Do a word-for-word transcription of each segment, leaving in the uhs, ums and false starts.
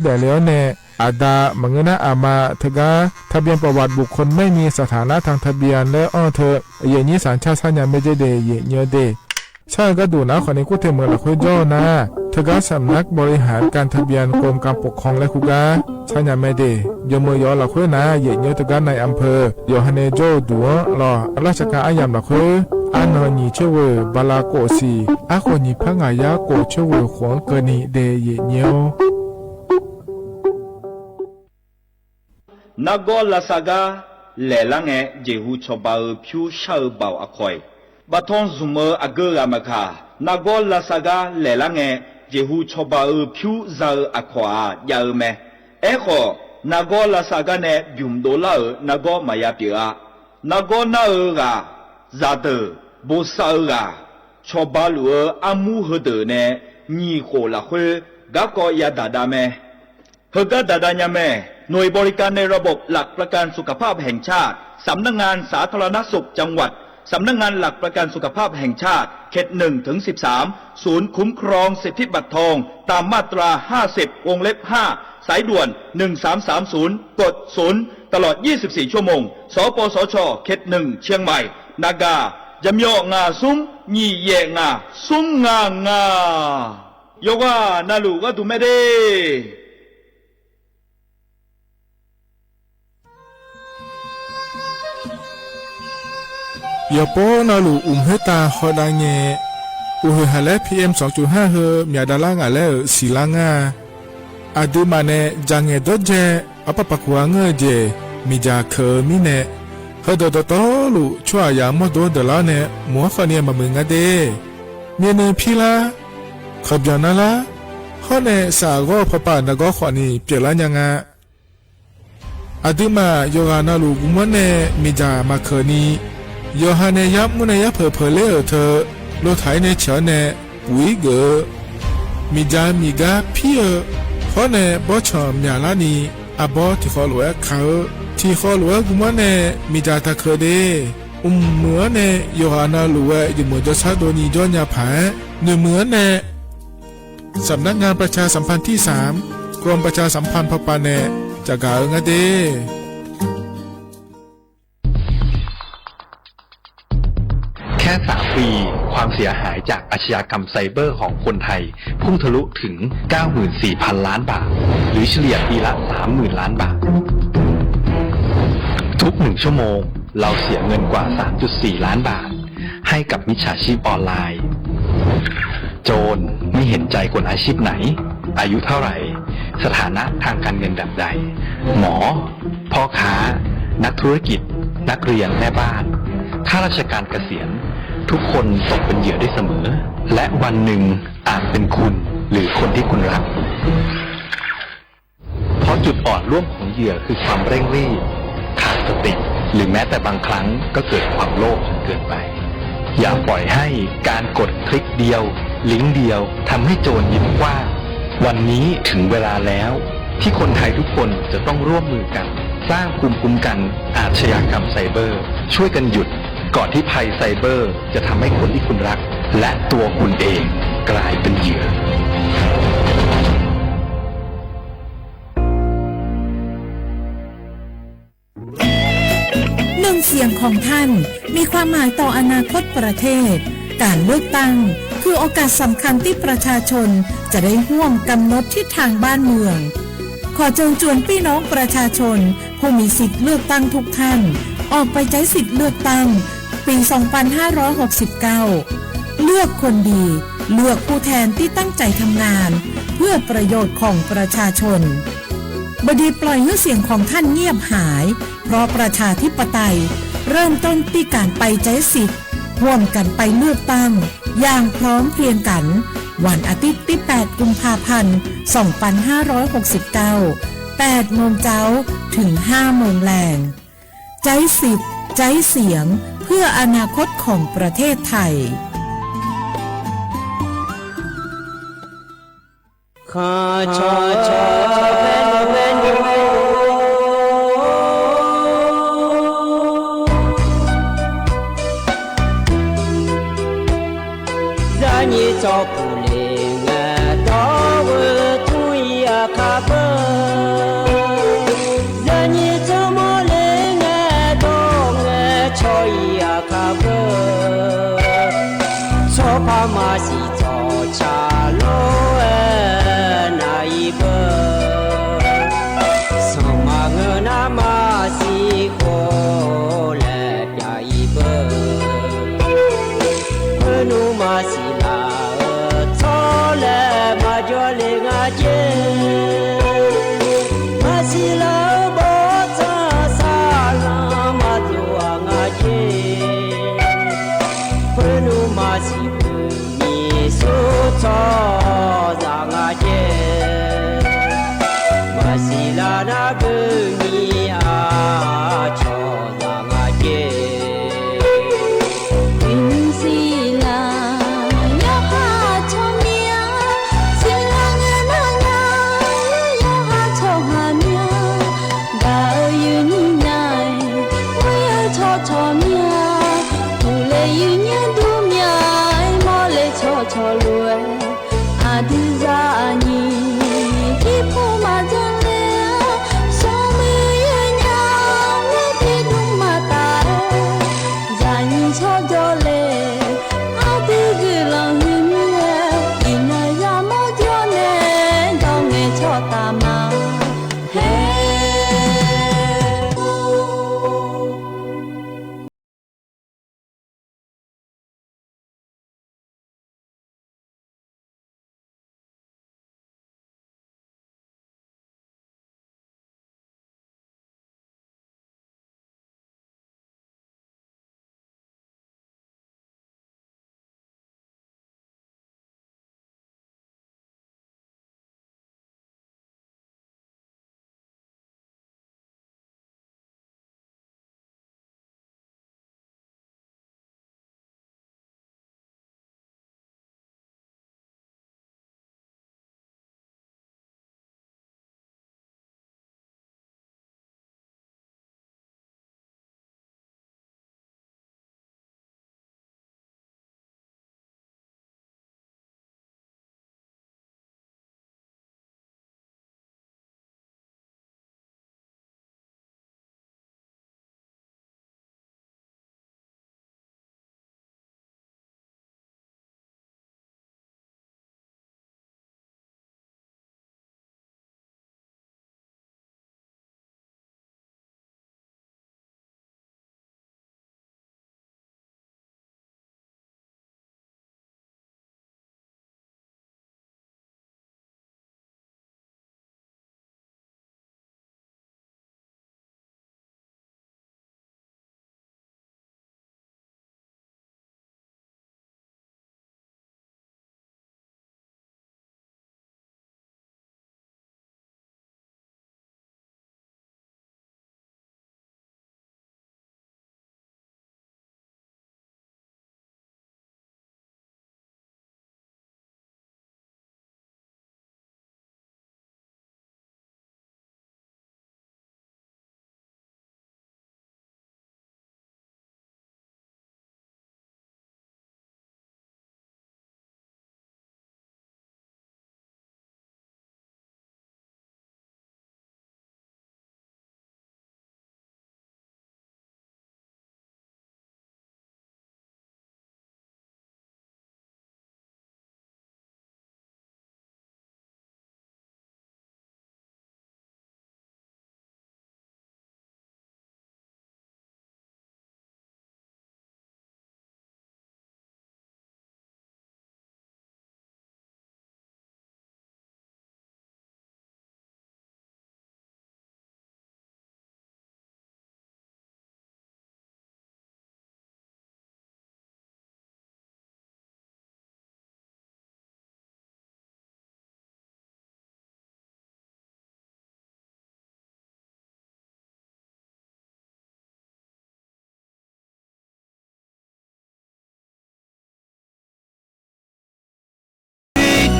daefle-awr nae, aqda maqngeur nar aqma teugar ทะเบียนประวัติบุคคลไม่มีสถานะทางทะเบียน laer anr-eu teu, aqyuif aqnyir saqcar sharnya mae jeq de, aqyuif aqnyir de. Shar-eu gharduq nar khawfni kur teq meuq lafkhoer jawr-eu nar, teugar สำนักบริหารการทะเบียนกรมการปกครอง laer kur gar sharnya mae de. Yawmeuq yawf-eu lafkhoer nar, aqyuif aqnyir teugar นายอำเภอ yawqha nae jawr-eu duq-anr lawq, ราชการ aryamq lafkhoer, arnan nyiq coer ghoeq bala khof siq, arkhof nyiq par ngaq yar khof coer ghoeq khof-anr keuvni de, aqyuif aqnyir-or. Nargawr lavsav gar laeqlar ngae, jeqhu cawba-eu pyur shar-eu baoq aqkawq-iq, baftanr zmq-eu aqgeu ghaq maqkaq, nargawr lavsav gar laeqlar ngae, jeqhu cawba-eu pyur za-eu aqkawq-aq jav-eu mae. Aerkhawf, nargawr lavsav gar nae bymq dovlar-euq nargawr maqya pyeuf-a. Nargawr nar-eu ghaq, zaqdeuq, bosav-eu ghaq, cawba luf-eu armur heudeuq nae nyiq khof lafkhoer garkawv yadaq dav mae. Heugar daqdav nya mae. หน่วยบริการในระบบหลักประกันสุขภาพแห่งชาติ สำนักงานสาธารณสุขจังหวัด สำนักงานหลักประกันสุขภาพแห่งชาติ เขต หนึ่ง ถึง สิบสาม ศูนย์คุ้มครองสิทธิบัตรทอง ตามมาตรา ห้าสิบ วงเล็บ ห้า สายด่วน หนึ่งสามสามศูนย์ กด ศูนย์ ตลอด ยี่สิบสี่ ชั่วโมง สปสช เขต หนึ่ง เชียงใหม่ Naga, ยำยอก ngaq, smr, nyiq, yaef, ngaq, smr, ngaq, ngaq. Yawqghaq navluf gharduq mae de. Yawqpov navluf uqmq khoertav hawdav ngae, uqhoeq haq laer P M สองจุดห้า heu myaq davlar ngaq laer-euq siqlar ngar-a. Aqduimaf nae dzaqngaeq dawrdzae arpar paq kuq-a ngeur-eu jeq miqdzaq keuq-eu mirnae, heudeuq dawqtawvluf tsawrhaqzaq mawrdo-anr deuqlar-awr nae mq-anr khawfni maqmuiq ngar de. Myavnuiv pirlar, kaqbyanq narlar, hawr nae saqghawr-eu pawpav nargawr khawfni pyeuflar nya nga. Aqduimaf yawqghaq navluf guqmanr nae miqdzaq maqkeuq ni, yawqha nae yarmr nae yarpeuq peuq ler-euq teu, lotaq-ir nae ciq-awr nae puq-ir geuf-eu, miqdzaq miqgar pir-eu, hawr nae bawrtsanq myaqlar ni, arbawr tiqkhawv lof-aer ka-eu, tiqkhawv lof-aer guqmanr nae miqdzaq taqkeuq de. Mqmuiq-anr nae yawqghaq navluf-aer yawmuiq jawrshar dovni jawr nya paq-aer, noeqmuiq-anr nae สำนักงานประชาสัมพันธ์ที่สาม กรมประชาสัมพันธ์ พป nae caqgaq-eu ngar de. แค่สามปี ความเสียหายจากอาชญากรรมไซเบอร์ของคนไทย พุ่งทะลุถึง เก้าหมื่นสี่พันล้านบาท หรือเฉลี่ยปีละ สามหมื่นล้านบาท ทุกหนึ่งชั่วโมง เราเสียเงินกว่า สามจุดสี่ล้านบาท ให้กับมิจฉาชีพออนไลน์ โจรไม่เห็นใจคนอาชีพไหน อายุเท่าไหร่ สถานะทางการเงินแบบใด หมอ พ่อค้า นักธุรกิจ นักเรียน แม่บ้าน ข้าราชการเกษียณ ทุกคนตกเป็นเหยื่อได้เสมอ และวันหนึ่งอาจเป็นคุณ หรือคนที่คุณรัก เพราะจุดอ่อนร่วมของเหยื่อคือความเร่งรีบ ขาดสติ หรือแม้แต่บางครั้งก็เกิดความโลภจนเกินไป อย่าปล่อยให้การกดคลิกเดียว ลิงก์เดียว ทำให้โจรยิ้มกว้าง วันนี้ถึงเวลาแล้ว ที่คนไทยทุกคนจะต้องร่วมมือกัน สร้างภูมิคุ้มกันอาชญากรรมไซเบอร์ ช่วยกันหยุด ก่อนที่ภัยไซเบอร์จะทำให้คนที่คุณรัก และตัวคุณเองกลายเป็นเหยื่อ หนึ่งเสียงของท่าน มีความหมายต่ออนาคตประเทศ การเลือกตั้ง คือโอกาสสำคัญที่ประชาชนจะได้ร่วมกำหนดทิศทางบ้านเมือง ขอเชิญชวนพี่น้องประชาชน ผู้มีสิทธิ์เลือกตั้งทุกท่าน ออกไปใช้สิทธิ์เลือกตั้ง ปี สองพันห้าร้อยหกสิบเก้า เลือกคนดี เลือกผู้แทนที่ตั้งใจทำงาน เพื่อประโยชน์ของประชาชน บดีปล่อยให้เสียงของท่านเงียบหาย เพราะประชาธิปไตย เริ่มต้นที่การไปใช้สิทธิ์ ร่วมกันไปเลือกตั้ง อย่างพร้อมเพรียงกัน วันอาทิตย์ที่ แปด กุมภาพันธ์ สองพันห้าร้อยหกสิบเก้า แปด โมงเจ๊า ถึง ห้า โมงแลง ใจ๊สิทธิ์ ใจ๊เสียง เพื่ออนาคตของประเทศไทย Khanqcawq cawq bae nymr bae nymr-or, zarnyir tsawrpuq le ngae dawr-eu tmr-ir aqkar beur. Shaqlor-aer nar-iq beu, sanqma ngeur nar maqsiq khof laer pyav-iq beu. Khoernmr maqsiq laf-euq tsawrlaeq maqjawr le nga jer. Maqsiq laf-euq bawrtsanq saqlanq maqtov-aq nga jer. Khoernmr maqsiq beu nyiqsur tsawrhaqzaq nga jer. Maqsiq laf nar beu nyiq-aq tsawrhaqzaq nga jer. Uqnymr siqlar yawqha tsawrmyanr, siqlar ngae nar nya yawqha tsawrhaq myanr. Gaq-eu yuif nyiq nya-aer, muir-eu tsawrcawq myanr, uqle yuif nyanr dur myanr-aer, mawrle tsawrcawq lof-aer, aqdui zaqnyiq tiqpov maqdzanr le-awr, smrmuiq yawnyaf-aer tiqdmr maqtaf-aer, zaqnyiq tsawrjawr le, aqdui guiqlanq huiq mir-aer, iqnan yamawr jawr nae, dawr ngae tsawrtaf ma haer.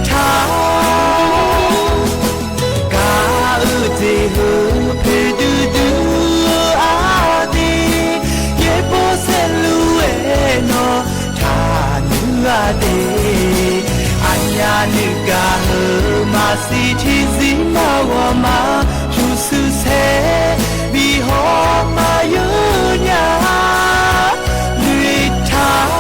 Tar, gaq-eu jeq heu poeqdui dui-eu aqdui, yaerbof saerlu-aer nawr taqnuir-a de. Aqnyaf nuigaq heu maqsiq tiqzir maqghawq ma, pyurshuir saer bi haw maqyur nya-a, luiq taq.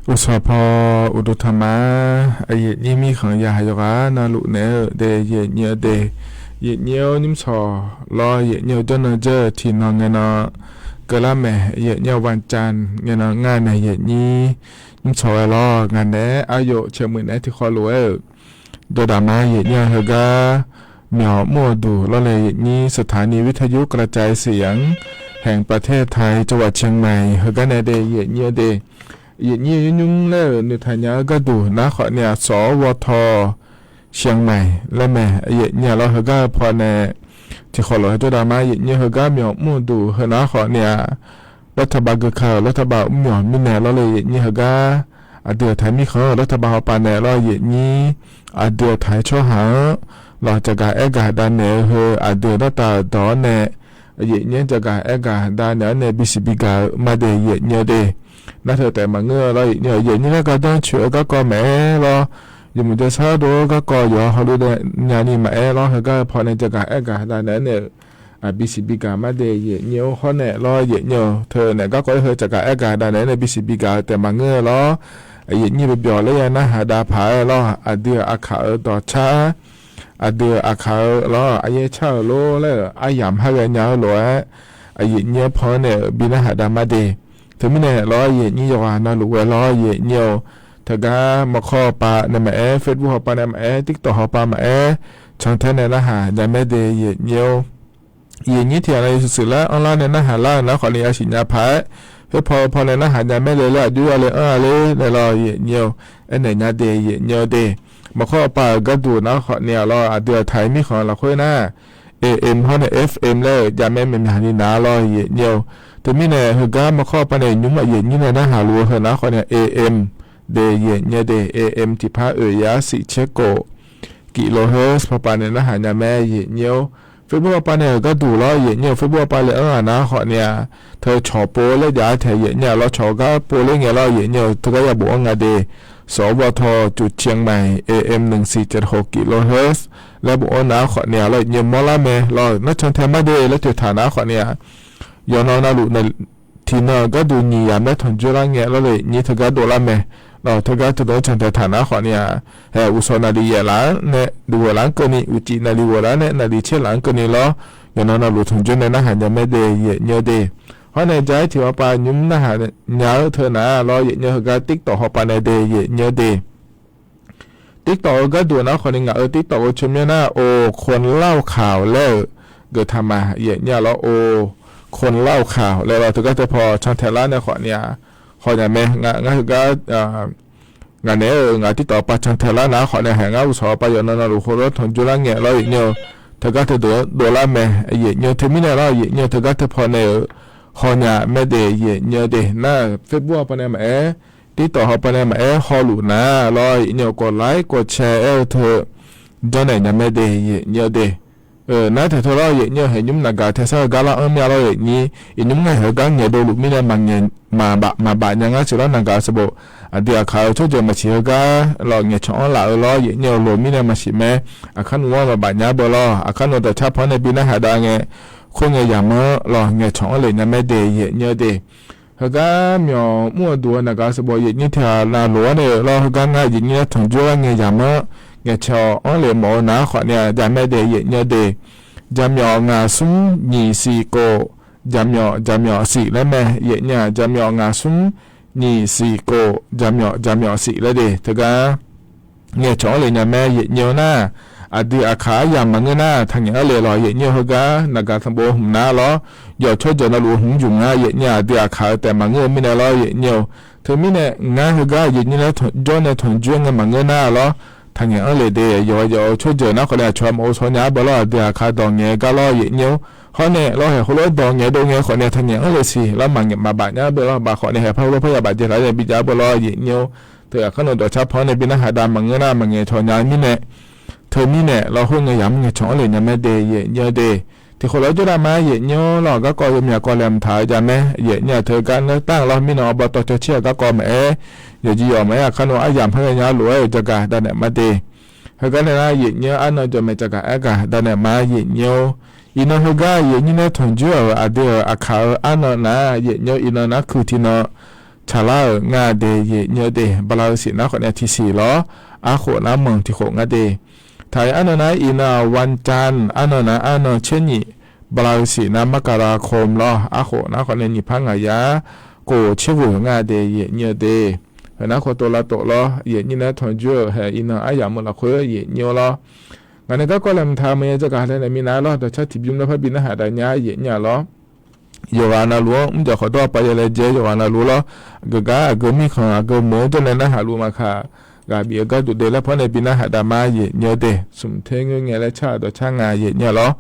Uqsawq paw uqduq tanqma, aqyuif nyir mirkhanq yaqhaq yawqghaq navluf naeq-eu de, yaeqnyir-eu de, yaeqnyir-awr nymrshawq lawr, yaeqnyir-eu jawrnan jawr-eu tiqnan ngae nan keuvlar mae, yaeqnyir-eu วันจันทร์ ngae nan ngar nae yaeqnyir nymrshawq ghae lawr, ngaq naeq-aer aqyawf caeq muiq naeq-aer tiqkhawv lof-aer-euq jawrdaq ma yaeqnyir-eu heugar myawq mr-eu duq lawr le yaeqnyir สถานีวิทยุกระจายเสียงแห่งประเทศไทย จังหวัดเชียงใหม่ heugar nae de yaeqnyir-eu de, yaeqnyir-eu nymrnymr laer-euq noeqtaq nya-eu gharduq nar khawf ni-aq, สวท. เชียงใหม่ laer mae, yaeqnyir-aq lawr heugar-eu pawnae tiqkhawv lof-aer jawrdaq ma yaeqnyir-eu heugar myawq mr-eu duq heunar khawf ni-aq, รัฐบาล geuka-euq รัฐบาล mr myawq mirnae lawr le yaeqnyir heugar aqdui-euq taq mirkhanq-anr รัฐบาล hawpav nae lawr yaeqnyir aqdui-euq taq-aer tsawrhaq-anr lawq jaqgaq aergaq dav naeq-eu heu aqdui-euq dawrtav-euq dawq-anr nae yaeqnyir-anr jaqgaq aergaq dav naeq-anr nae bisiq bigaq-eu ma de yaeqnyir-eu de. Nar teu taef maqngeur-eu lawr yaeqnyir-eu, yaeqnyir laer gardanr coeq-eu garkawv maqaer lawr, yawmuiq jawrshar dov-eu garkawv yawqha hawluf nya ni maqaer lawr, heugar-eu pawnae jaqgaq aergaq dav naeq-anr nae bisiq bigaq ma de yaeqnyir-eu hawr nae lawr yaeqnyir-eu teu naeq garkawv-aer heu jaqgaq aergaq dav naeq-anr nae bisiq bigaq-eu taef maqngeur-eu lawr, yaeqnyir bawqbyawq laer ya narhaq dav paq-aer lawr, aqdui-euq aqkaq-euq dawqcar aqdui-euq aqkaq-eu lawr, aqyaer car-euq lor laer-euq aryamq har ghaenya-eu lof-aer, yaeqnyir-anr paw-anr nae-euq bi narhaq dav ma de. Teumirnae lawr yaeqnyir yawqghaq navluf ghae lawr yaeqnyir-eu, teugar mawrkawr hawpav nae maqaer, Facebook hawpav nae maqaer, TikTok hawpav maqaer, cantae nae narhaq nya mae de yaeqnyir-eu. Yaeqnyir tiqghaq nav yawshuif shuif lar anrlar nae narhaq lar-eu nar khawf ni yasiq nya paq-aer, khoerpaw-eu pawnae narhaq nya mae le laer aqjox ya le anr-a ler nae lawr yaeqnyir-eu, aernaeq nya de yaeqnyir-eu de. Mawrkawr hawpav-euq gharduq nar khawf ni-aq lawr aqdui-euq taq-aer mirkhanq lafkhoer nar, AM hawr nae FM laer-euq javmae myaqmyaq ni nar lawr yaeqnyir-eu. Teumirnae heugar mawrkawr hawpav nae nymr aqyaeqnyir nae narhaq luf-eu heu nar khawf ni-aq, AM de yaeqnyir-eu de, AM tiqpar oeq yar siq tser kof kilohertz hawpav nae narhaq nya mae yaeqnyir-eu. Facebook hawpav nae-euq gharduq lawr yaeqnyir-eu, Facebook hawpav le anr-aq nar khawf ni-aq, teu cawq pov laer jav-aer taeq yaeqnyir-aq lawr, cawq gar pov ler ngae lawr yaeqnyir-eu, teugar ya bof-anr nga de. สวท. จุดเชียงใหม่ AM หนึ่งสี่เจ็ดหก kilohertz laer bof-anr nar khawf ni-aq lawr yaeqnyir-eu mawrlar mae lawr, nar cantae mar de laer toeqtaq nar khawf ni-aq, yawqnan navluf tiqnan-euq gharduq nyiq yamq nae tanqjoer lar ngae lawr le yaeqnyir teugar dovlar mae lawr, teugar teudov-anr cantae taq nar khawf ni-aq, hae uqshawq naqliq yaef laf-anr nae duqghoeq laf-anr keuvni, uqcif naqliq ghoeq laf-anr nae naqliq tser laf-anr keuvni lawr, yawqnan navluf tanqjoer nae narhaq nya mae de yaeqnyir-eu de. Hawr nae ja-aer tiq hawpav nymr narhaq nya-eu teu nar lawr yaeqnyir-eu, heugar TikTok hawpav nae de yaeqnyir-eu de. TikTok-eu gharduq nar khawf ni ngaq-euq TikTok-eu tsawrmyanr nar, โอ คนเล่าข่าว laer-euq geuf taq ma yaeqnyir-aq lawr, โอ คนเล่าข่าว laer lawr teugar teupaw cantae lar nae khawf ni-aq, haw nya mae. Ngar heugar ngaq naeq-aer-euq ngaq TikTok pav cantae lar nar khawf ni-aq, hae ngar uqshawq pav yawqnan navluf khoerlof-aer tanqjoer lar ngae lawr yaeqnyir-eu, teugar teudov-anr dovlar mae yaeqnyir-eu. Teumirnae lawr yaeqnyir-eu, teugar teupaw nae-euq haw nya mae de yaeqnyir-eu de. Nar Facebook hawpav nae maqaer, TikTok hawpav nae maqaer, hawluf nar lawr yaeqnyir-eu, กดไลค์ กดแชร์ aer-eu teu janrnaeq nya mae de yaeqnyir-eu de. Nar taeq teu lawr yaeqnyir-eu, hae nymr naqgaq tae sar-eu gar lar anr mya lawr yaeqnyir, iqnymr ngaeq heugar ngaeqdov luf mirnae maqbaf nya ngar siq lawr naqgaq sanqbof aqdui aqkaq-eu tsawrjeuq maqsiq heugar lawr ngaeqcawq-anr laf-eu lawr yaeqnyir-eu, loq mirnae maqsiq mae. Aqkar nmr-anr maqbaf nya beu lawr, aqkar nmr dawqcar paw-anr nae bi narhaq dav ngae, khoerngae yamq-anr lawr ngaeqcawq-anr lef nya mae de yaeqnyir-eu de. Heugar myawq mr-eu duq-eu naqgaq sanqbof yaeqnyir tiqghaq navluf-anr nae-euq lawr, heugar ngar yaeqnyir nae tanqjoer lar ngae yamq-anr ngaeqcawq-anr lef mawf-eu nar khawf ni-aq, ja mae de yaeqnyir-eu de. Jaqmyawf ngaq smr nyiq siq kof, jaqmyawf jaqmyawf siq laer mae yaeqnyir-aq, jaqmyawf ngaq smr nyiq siq kof, jaqmyawf jaqmyawf siq laer de. Teugar ngaeqcawq-anr lef nya mae yaeqnyir-eu nar, aqdui aqkaq aryamq maqngeur nar taqngaeq-anr lef lawq yaeqnyir-eu, heugar naqgaq sanqbof hmq nar lawr, yawf tsawrjeuq navluf hmq jmq ngar yaeqnyir, aqdui aqkaq-eu taef maqngeur-eu mirnae lawr yaeqnyir-eu. Teumirnae ngar heugar yaeqnyir nae jawr nae tanqjoer ngae maqngeur nar lawr, taqngaeq-anr lef de. Yawqha yawf-eu tsawrjeuq nar khawf ni aqcawq maqghov shaw nya-ar beu lawr, aqdui aqkaq dawq ngaeq-eu gar lawr yaeqnyir-eu. Hawr nae lawr, haeq khoerlof-aer dawq ngaeq dov ngae khawf ni taqngaeq-anr lef siq lawr, maqbaf nya-ar beu lawr, baf khawf ni haeq par heulof par ya baf jaeq laf nae bi jav-ar beu lawr yaeqnyir-eu. Teu aqkar nmr dawqcar paw-anr nae bi narhaq dav maqngeur nar maqngaeq cawq nya mirnae, teumirnae lawr khoerngae yamq-anr ngaeqcawq-anr lef nya mae de yaeqnyir-eu de. Tiqkhof lawr jawrdav ma yaeqnyir-eu lawr, garkawv yawmyaq kawv laeqhmq taq-eu ja mae yaeqnyir-aq, teugar ngar tar-eu lawr mirnan arbaw tawv caw cir-aq garkawv maqaer, yawqjeq yawq maqaer, aqkar nmr aryamq par ghaenya-ar lof-aer-euq jaqgaq dav naeq ma de. Heugar nae nar yaeqnyir arnan jawqmaeq jaqgaq aergaq dav naeq ma yaeqnyir-eu. Iqnan heugar yaeqnyir nae tanqjoer-euq aqdui-euq aqkaq-eu arnan nar yaeqnyir-eu, iqnan nar kuiq tiqnan tsaqlar-euq nga de, yaeq nyi-eu de. Bala-eu siq nar khawf nae tiqsiq lawr, arkhof nar manq tiqkhof nga de. Taq-aer arnan nar iqnan-aq วันจันทร์, arnan nar arnan tser nyif, bala-eu siq nar มกราคม lawr, arkhof nar khawf nae nyiq par ngaq yar, khof tser ghoeq nga de, yaeq nyi-eu de. Heu nar khawf tov lavtov lawr, yaeq nyi nae tanqjur-euq hae iqnan aryamq-eu lafkhoer yaeq nyi-eu lawr. Ngaq nae garkawv laeqhmq taq-eu maqya jagaq laer nae minav lawr, dawqcar tiqbymr nar parbi narhaq dav nya yaeq nyi-a lawr. Yawqghaq navluf-anr mrjawq khawqdawr aqpav yav laejae yawqghaq navluf-awr, geugar aqgeu mirkhanq aqgeu meuq-anr jawrnae narhaq luf maqkaq, ghaq bif-eu garduq de laer par nae bi narhaq dav ma, yaeq nyi-eu de. Smq ter ngeur ngae laer car-euq dawqcar nga yaeq nyi-a lawr.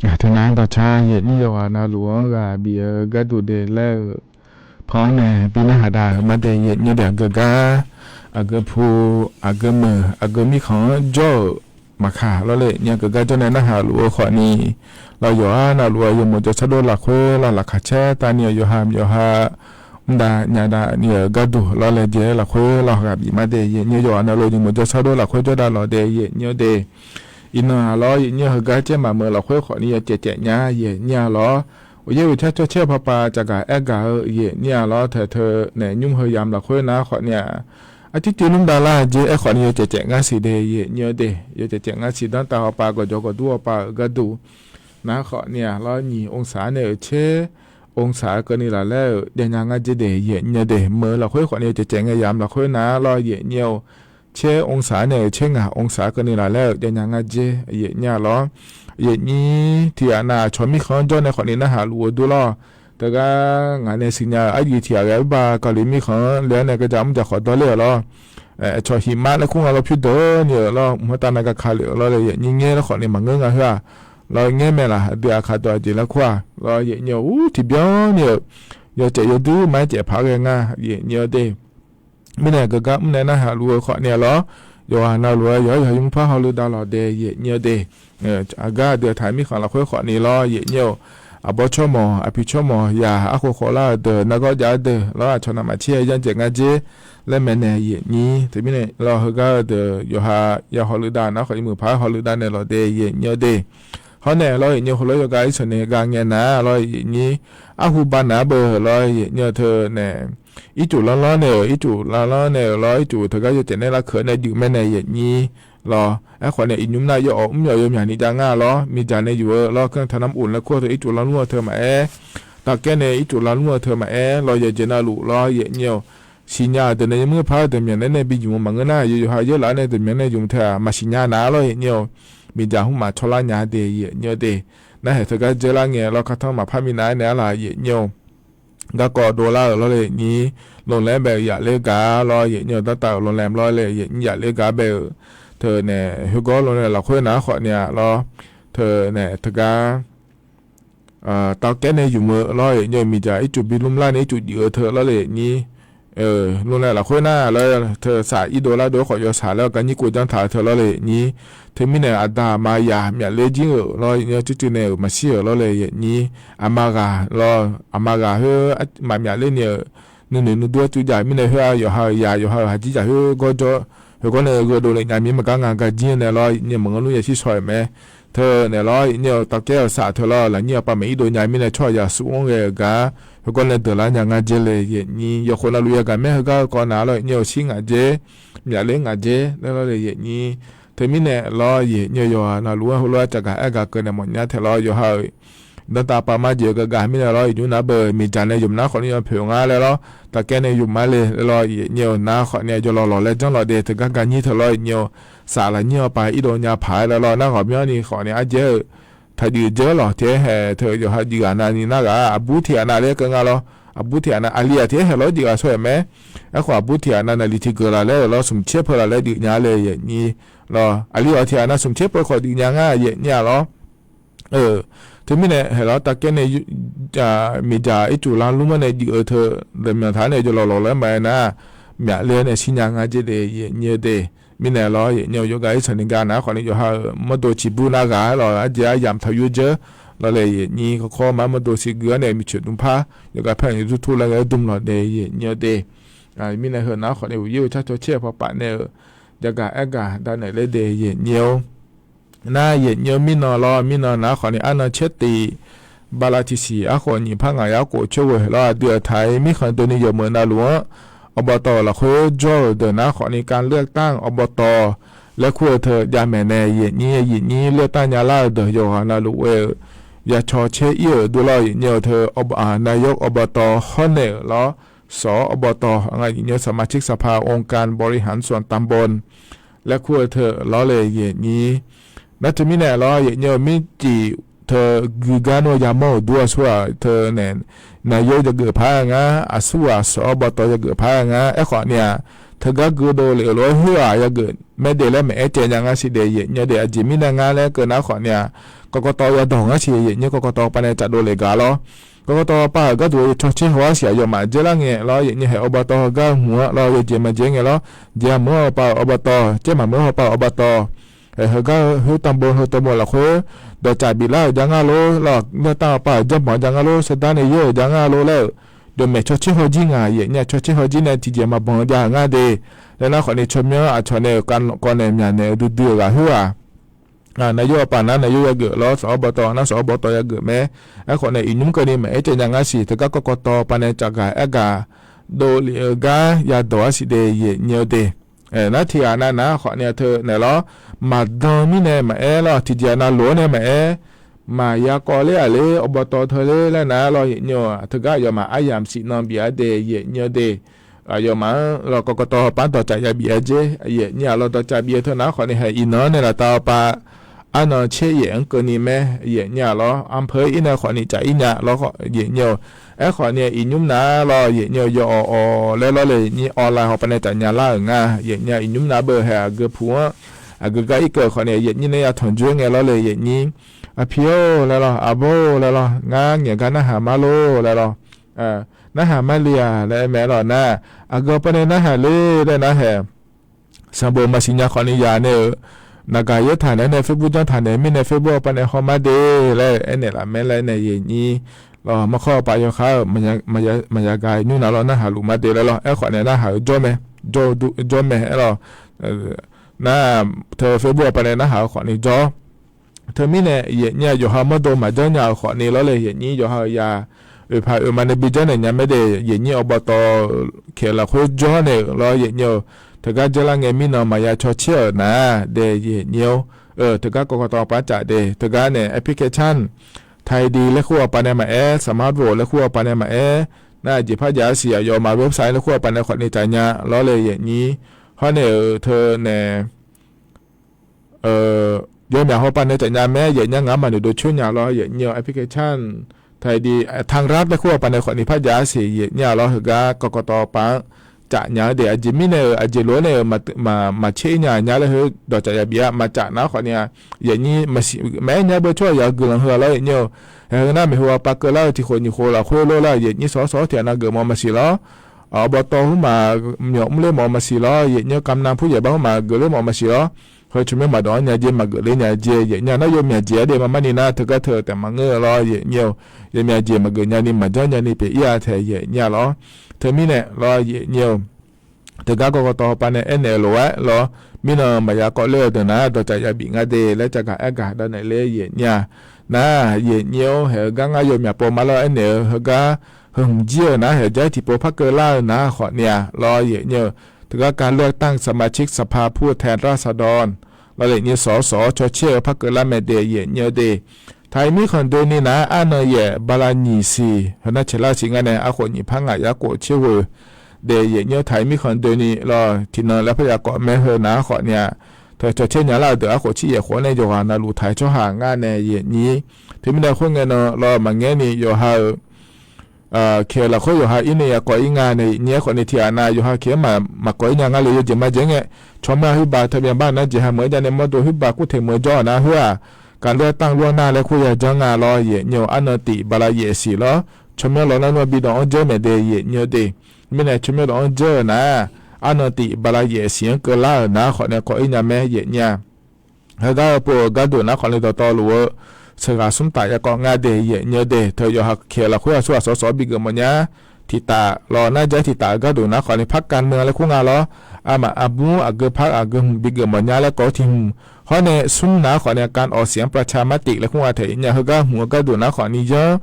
Ngaq teunar dawqcar yaeqnyir yawqghaq navluf-anr ghaq bif-eu gharduq dae laer-eu pan-anr nae bi narhaq dav-euq ma dae yaeqnyir dae aqgeu gar, aqgeu pu, aqgeu meuq, aqgeu mirkhanq-anr jawr-euq maqkaq lawrle, nyaer keugar jawr nae narhaq luf-eu khawfni, lawr yawqha navluf-eu yawmuiq jawrshar dov lafkhoer lawr laqkhaq caer tavni-euq yawqha yawqha mr dav nya dav ni-euq gharduq lawr laejae lafkhoer lawr ghaq bif ma dae yaeqnyir yawqghaq navluf yawmuiq jawrshar dov lafkhoer jawr dav lawq dae yaeqnyir-eu de. Iqnan-aq lawr yaeqnyir heugar caer maqmeuq lafkhoer khawfni yawcaev caev nya yaeqnyir-a lawr. Uqyaer uqcar cawcaer-eu paqpaq caqgaq aergaq-eu yaeqnyir-a lawr. Taeq teu nae nymr heu yamq lafkhoer nar khawfni-aq, arcuir cuir nmr dav lar-eu jeq aer khawfni yawcaev caev ngar siq dae yaeqnyir-eu de. Yawcaev caev ngar siq danrtav hawpaq gawqjawq gawqdur hawpaq-euq gharduq nar khawfni-aq lawr nyiq ongsa nae-euq tser ongsa-eu keuvni laf laer-euq jav nya ngar jer de yaeqnyir-eu de. Meuq lafkhoer khawfni yawcaev caev ngae yamq lafkhoer nar lawr yaeqnyir-eu tser ongsa nae-euq tser ngaq ongsa keuvni laf laer-euq jav nya ngar jer yaeqnyir-a lawr. Yaeqnyir tiq ghaq nav aqcawq mirkhanq-anr jawr nae khawfni narhaq luf-eu dur lawr. Teugar ngaq nae siqnya-euq arjif tiq ghaq ghae-aer ba kali mirkhanq-anr le-awr nae gaqjaq mrjaq khawf dawr ler-euq lawr. Aqcawq hiqmar laer kur nga lawr pyurdeuq ni-euq lawr mq heutav nav gaka lef-euq lawr le yaeqnyir ngaer laer khawfni maqngeur nga khoer-aq, lawr ngaer mae laq aqdui aqkaq dawq aqjeq laer kur-aq lawr yaeqnyir-eu ur tiqbyan ni-euq yawcaev yawdur maqaer caev paq-aer ghae nga yaeqnyir-eu de. Mirnae geugar mr nae narhaq luf-eu khawfni-aq lawr, yawqghaq navluf-aer yawqha yawqha yawmuiq par hawluf dav lawq dae yaeqnyir-eu de. Aqgar aqdui aqtaq mirkhanq lafkhoer khawfni lawr yaeqnyir-eu, aqbawr tsawrmawq aqpiq tsawrmawq yaq arkhof khawf lar-euq deuq nargawr jav-eu deuq lawr aqcawq navmaqtser-aer yanrjaeq ngar jer laer maeqnaeq yaeqnyir. Teumirnae lawr heugar-eu deuq yawqha ya hawluf dav nar khawfni muiq par hawluf dav naeq lawq dae yaeqnyir-eu de. Hawr nae lawr yaeqnyir heulof yawgar irsheuq nae gha ngae nar lawr yaeqnyir arhu ba nav-aer beu lawr yaeqnyir-eu teu nae ircuf lanrlanr nae-euq ircuf lanrlanr nae-euq lawr ircuf teugar yawcaev nae lavkeuq nae juif mae nae yaeqnyir lawr. Aerkhawf nae iqnymr nar yawawq mr yawq yawmyaq ni jav ngar lawr miqdzaq nae yuf-eu lawr keuv taqnamr of laer kur-eu teu ircuf lanrlanr-eu teu maqaer, tavkaer nae ircuf lanrlanr-eu teu maqaer lawr yaeqjeq navluf lawr yaeqnyir-eu siqnya-euq deuq nae yawmuiq par-eu deuq myaeq naeq nae bi juif mawf maqngeur nar yawqha yaerlaf-aer nae deuq myaeq nae yuf teu-aq maqsiqnya nar lawr yaeqnyir-eu miqdzaq hmq maf tsawrlar nya de yaeqnyir-eu de. Narhaq teugar dzeurlar ngae lawr kartanr maqpar minav-aer nae arlaq yaeqnyir-eu garkawv dovlar-euq lawr le yaeqnyir, lmqlaer bae-euq yafler gaq lawr yaeqnyir-eu danrtav-euq lmqlaer lawr le yaeqnyir yafler gaq bae-euq teu nae khoergawr lmqlaer lafkhoer nar khawfni-aq lawr teu nae teugar tavkaer nae yuf-eu lawr yaeqnyir-eu miqdzaq ircuf bi lmr lar nae ircuf juif-eu teu lawr le yaeqnyir lmqlaer lafkhoer nar lawr teu saq irdov lar dov-aer khawf yawsaq laer gar nyir kov janr taq-eu teu lawr le yaeqnyir. Teumirnae aqda aqma yaq myaqler jir-euq lawr yaeqnyir-eu cuivcuiv nae-euq maqshir-euq lawr le yaeqnyir. Aqma ghaq lawr aqma ghaq khoer maqmyaq ler ni-euq nuinoeq nuidur-aer cuiv jaq mirnae khoer-aq yawqha-euq yaq yawqha-euq haqjir jaq khoergawr jawr khoergawr nae gheudov le nya mir maqgar nga gar jir nae lawr yaeqnyir-eu maqngeur lmr yashir shaw-euq mae. Teu nae lawr yaeqnyir-eu tavkaer-euq saq teu lawr lafnyir aqpav maq irdov nya mirnae tsawrhaq yaqsur-anr ghae-euq gar khoergawr nae deuq lar nya nga jer le yaeqnyir. Yawqkhof navluf yagaq maer heugar-eu kawv nav lawr yaeqnyir-eu shir ngaq jer myaqler ngaq jer laer lawr le yaeqnyir. Teumirnae lawr yaeqnyir-eu yawqha navluf-aer heulof-aer caqgaq aer gaq keuv nae mawfnya taeq lawr yawqha-euq danrtav pav mar jeq-eu gaqgaq mirnae lawr iqnymr nar beu miqdzaq nae yawqmaf nar khawfni yawpoeq nga laer lawr tavkaer nae yawqmaf le laer lawr yaeqnyir-eu nar khawfni yawlawq lawq laer janr lawq de teugar gar nyir teu lawr yaeqnyir-eu saq lafnyir aqpav irdov nya paq-aer laer lawr nar ghawqmyanr ni khawfni arjaer-eu taqjuif dzeur lawq tiq-aer hae teu yawqha juif ghaq navni nar ghaq aqbur tiq ghaq nav laer keuv nga lawr. Aqbur tiq ghaq nav aqli-aq tiq-aer hae lawr juif ghaq shawr-euq mae. Aerkhawf aqbur tiq ghaq nav naqli tiqgeuf laf laer-euq lawr smq tser peuq laf laer juif nya le yaeqnyir lawr aqli-awq tiq ghaq nav smq tser peuq khawf juif nya ngar yaeqnyir-a lawr. Teumirnae haeq lawr tavkaer nae miqdzaq ircuf lar lmr-anr nae juif-eu teu deuq myanq taq-anr nae yawlawq lawq laer maqaer nar myaqler-aer nae shirnya nga jer de yaeqnyir-eu de. Mirnae lawr yaeqnyir-eu yawqgar irshaq ni gar nav-aer khawfni yawqha-euq mawrdo ciqbur nar ghaq-aer lawq arjeq aryamq taqyur dzeur lawr le yaeqnyir. Kawrkawr ma mawrdo siqguir-anr nae miqcoeq dm par yawqgar paer-euq yawzur tur laer ghae-aer dm lawq de yaeqnyir-eu de. Mirnae heu nav-aer khawfni uqyaer uqcar cawcaer-eu paqpaf nae-euq jagaq aergaq danaeq ler de yaeqnyir-or. Nar yaeqnyir-eu mirnan lawr mirnan nav-aer khawfni arnan caer tif bala tiqsiq arkhof nyiq par ngaq yar khof coer ghoe lawr aqdui aqtaq-ir mirkhanq doeni yawqmeuq navluf-anr อบต. lafkhoer jawr-euq deuq nav-aer khawfni การเลือกตั้ง อบต. laer kur-eu teu javmaeq nae yaeqnyir yaeqnyir เลือกตั้ง nya lar-euq deuq yawqghaq navluf ghoe-euq yacaw caer ir-euq dur lawr yaeqnyir-eu teu นายก อบต. hawr naeq-euq lawr ส.อบต. nga yaeqnyir สมาชิกสภาองค์การบริหารส่วนตำบล laer kur-eu teu lawr le yaeqnyir. Nar teumirnae lawr yaeqnyir-eu mircif teu guigar nmr yamawr-euq dur aqsur-aq teu nae นายก yageuf par-aer ngar aqsur ghaq ส.อบต. yageuf par-aer ngar aerkhawf ni-aq teugar geudov lef-euq lof-aer khoer-aq yageuf maerde laer maqaer caev nya ngar siq de yaef nyir-eu de. Aqjeq mirnae ngar laer keuv nar khawfni-aq, kawkawtaw yadawq ngar siq yaef nyir kawkawtaw pavnae tsafdov lef gaq lawr. Kawkawtaw pav-euq gharduq caw tser haw-ar siq aqyawfmaf dzaerlar ngae lawr, yaef nyir haeq awqbawtawv heugar hmq-anr lawr, yawjeq maqjeq ngae lawr, jeq-a meuq-awr hawpav-euq awqbawtawv, caer maqmeuq-awr hawpav-euq awqbawtawv, haeq heugar khoer tanqbo heu tanqbo lafkhoer dawqtsaf biflar-euq ja ngar lor lawr, nymrtanr hawpav-euq janrbanq ja ngar lor, sardar nae yaer-euq ja ngar lor laer-euq, dawqmaeq caw tser haw jir ngaq yaef nyir-a, caw tser haw jir nae tiqjeq maqbanq ja-euq ngar de. Laer nar khawfni tsawrmyanr aqcawq nae-euq kavkawv nae myaq naeq-eu duidui-euq ghaq khoer-aq, naqyor hawpav nar naqyor yageuf lawr, sawq awr bawtawv nar sawq awr bawtawv yageuf mae. Aerkhawf nae iqnymr keuvni maqaer caev nya ngar siq, teugar kawkawtaw pavnae tsafgaq aergaq dovlef-eu gar yadawq-ar siq de yaef nyir-eu de. Nar tiqghaq nav nar khawfni-aq teu naeq lawr, maqdan mirnae maqaer lawr, tiqjeq nav lof-awr nae maqaer, maqya kawv ler-aq ler awqbawtawv teu ler laer nar lawr yaef nyir-eu, teugar aqyawfmaf aryamq siqnan bif-ar de yaef nyir-eu de. Aqyawfmaf-anr lawr kawkawtaw hawpav-anr dawqtsaf yabif-ar jer yaef nyir-a lawr, dawqtsaf bif-eu teu nar khawfni haeq iqnan-anr nae laftav hawpav arnan tser yaef-anr keuvni mae yaef nyir-a lawr, anpeu-aer ir nae khawfni tsaf ir nya lawr yaef nyir-eu. Aerkhawfni iqnymr nav lawr yaef nyir-eu, yawawq awq laer lawr le yaef nyir online hawpav nae tsaf nya lar-euq nga yaef nyir-a, iqnymr nav beu haeq aqgeu puq-anr aqgeu gar irkeuv khawfni yaef nyir nae ya tanq dzoer ngae lawr le yaef nyir, aqpiq-or laer lawr, aqbawr-or laer lawr, ngar ngaeq gar narhaq mar lor laer lawr, narhaq mar le-aq laer aer mae lawr nar, aqgeu pav nae narhaq ler laer nar haeq sanqbof maqsiq nya khawfni yaq nae-euq, naqgaq yaer taq naeq-aer nae Facebook janr taq naeq mirnae Facebook pav nae haw mar de laer aernaeq laf mae laer nae yaef nyir lawr, markawr pav yawkhar-euq maqya gaq nymr nav lawr narhaq luf mar de laer lawr, aerkhawf nae narhaq-eu jawr mae, jawr-eu jawr mae aer lawr, nar teu Facebook pav nae narhaq-eu khawfni jawr. Teumirnae yaef nyir-a yawqha mawrdo maqjanr nya-euq khawfni lawr le yaef nyir yawqha-euq ya oeqpaq oeqma nae bi janrnaeq nya mae de yaef nyir awqbawtawv kaeq lafkhoer jawr nae-euq lawr yaef nyir-eu, teugar dzaerlar ngae mirnan maqya caw tser-euq nar de yaef nyir-or, teugar kawkawtaw pav tsaf de teugar nae application Taidi laer khoer hawpav nae maqaer, Smart World laer khoer hawpav nae maqaer, nar jeqpar jav-ar siq aqyawfmaf website laer khoer hawpav nae khawfni tsaf nya lawr le yaef nyir, hawr nae-euq teu nae yawmyaq hawpav nae tsaf nya mae yaef nyir-a, ngaq-anr maqnoeq dov coer nya lawr yaef nyir-eu application Taidi tanqrab laer khoer hawpav nae khawfni par jav-ar siq yaef nyir-a lawr, heugar kawkawtaw pav-anr tsaf nya-ar de. Aqjeq mirnae-euq aqjeq lof-aer nae-euq maqtser ir nya nya laer heu dawqtsaf yabif-ar maqtsaf nar khawfni-a, yaef nyir maqsiq maqaer nya beu tsawrhaq yaq-eu guiqlanq heu-a lawr yaef nyir-eu, haeq heu nar maeqhu hawpav keuvlar-eu tiqkhof nyiq khof lafkhoer lor lar yaef nyir sawr sawr tiqghaq nav geufmawf maqsiq lawr. Awqbawtawv khoermaf myawq mrler mawf maqsiq lawr yaef nyir-eu, kamnav pur yaeqbaq khoermaf geufler mawf maqsiq lawr. Heu tsawrmyanr maqdawq-anr nya jer maqgeuf ler nya jer yaef nyir-a, nar yawmyaq jeq-ar de mamarni nar teugar teu taef maqngeur-eu lawr yaef nyir-eu, yawmyaq jeq maqgeuf nyani maqjanr nyani pyeuf ir-a taeq yaef nyir-a lawr. Teumirnae lawr yaef nyir-eu, teugar kawkawtaw hawpav nae aernaeq-eu lof-aer lawr, mirnan maqya kawv ler-eu deuq nar dawqtsaf yabif nga de laer cavgaq aergaq dawv naeq ler yaef nyir-a. Nar yaef nyir-or, haeq-eu gar ngar yawmyaq pov ma lawr aernaeq-eu heugar, heu hmq jir-eu nar haeq jar tiqpov par keuvlar-eu nar khawfni-a lawr yaef nyir-eu, teugar การเลือกตั้งสมาชิกสภาผู้แทนราษฎร lawr yaef nyir sawq-awr sawq-awr caw caer-eu par keuvlar mae de yaef nyir-eu de. Taq-iq mirkhanq doeni nar arnan yaef bala nyiq siq heu nar caeqlar siq ngar nae arkhof nyiq par ngaq yarkhof tser ghoe de yaef nyir-eu, taq-iq mirkhanq doeni lawr tiqnan laer par ya kawv mae heu nar khawfni-a, teu caw caer nya lar-eu deuq arkhof tser yaef khof-anr nae yawqghaq navluf taq-aer tsawrhaq ngar nae yaef nyir. Teumirnae khoerngae nan lawr maqngaer ni yawqha-euq Kaq lafkhoer yawqha irni ya kawv ir nga nae yaef nyir-aer khawfni tiqghaq nav yawqha kaq-anr maqkawv ir nya ngar le yawjeq majeq ngae, tsawrmyanr khoerbaq teu byanbar nar jeqha meuq-aer jav nae mawrdo khoerbaq kurteq meuq-eu jawr-aq nar khoer-aq, การเลือกตั้งล่วงหน้า laer khoer ya janr nga lawr yaef nyir-eu, arnan tif bala yaef siq lawr, tsawrmyanr lawr nar nmr-eu bi dawq-anr dzeur maeq de yaef nyir-eu de. Mirnae tsawrmyanr dawq-anr dzeur-eu nar-aq, arnan tif bala yaef siq-anr keuvlar-euq nar khawfni kawv ir nya mae yaef nyir-a. Heugar-eu pov-euq gharduq nar khawfni dawqtawvluf-eu sheuqghaq smr taf ya kawv nga de yaef nyir-eu de. Teu yawqha kaq lafkhoer aqsur aqsawq sawq-awr bigeuf mawf nya tiqtaf lawr nar jav tiqtaf-euq gharduq nar khawfni par การเมือง laer kur nga lawr, armaf arbur aqgeu par aqgeu hmq bigeuf mawf nya laer kawv-eu tiq hmq. Hawr nae smr nar khawfni การออกเสียงประชามติ laer kur nga taef yaef nyir-a. Heugar hmq-eu gharduq nar khawfni yanr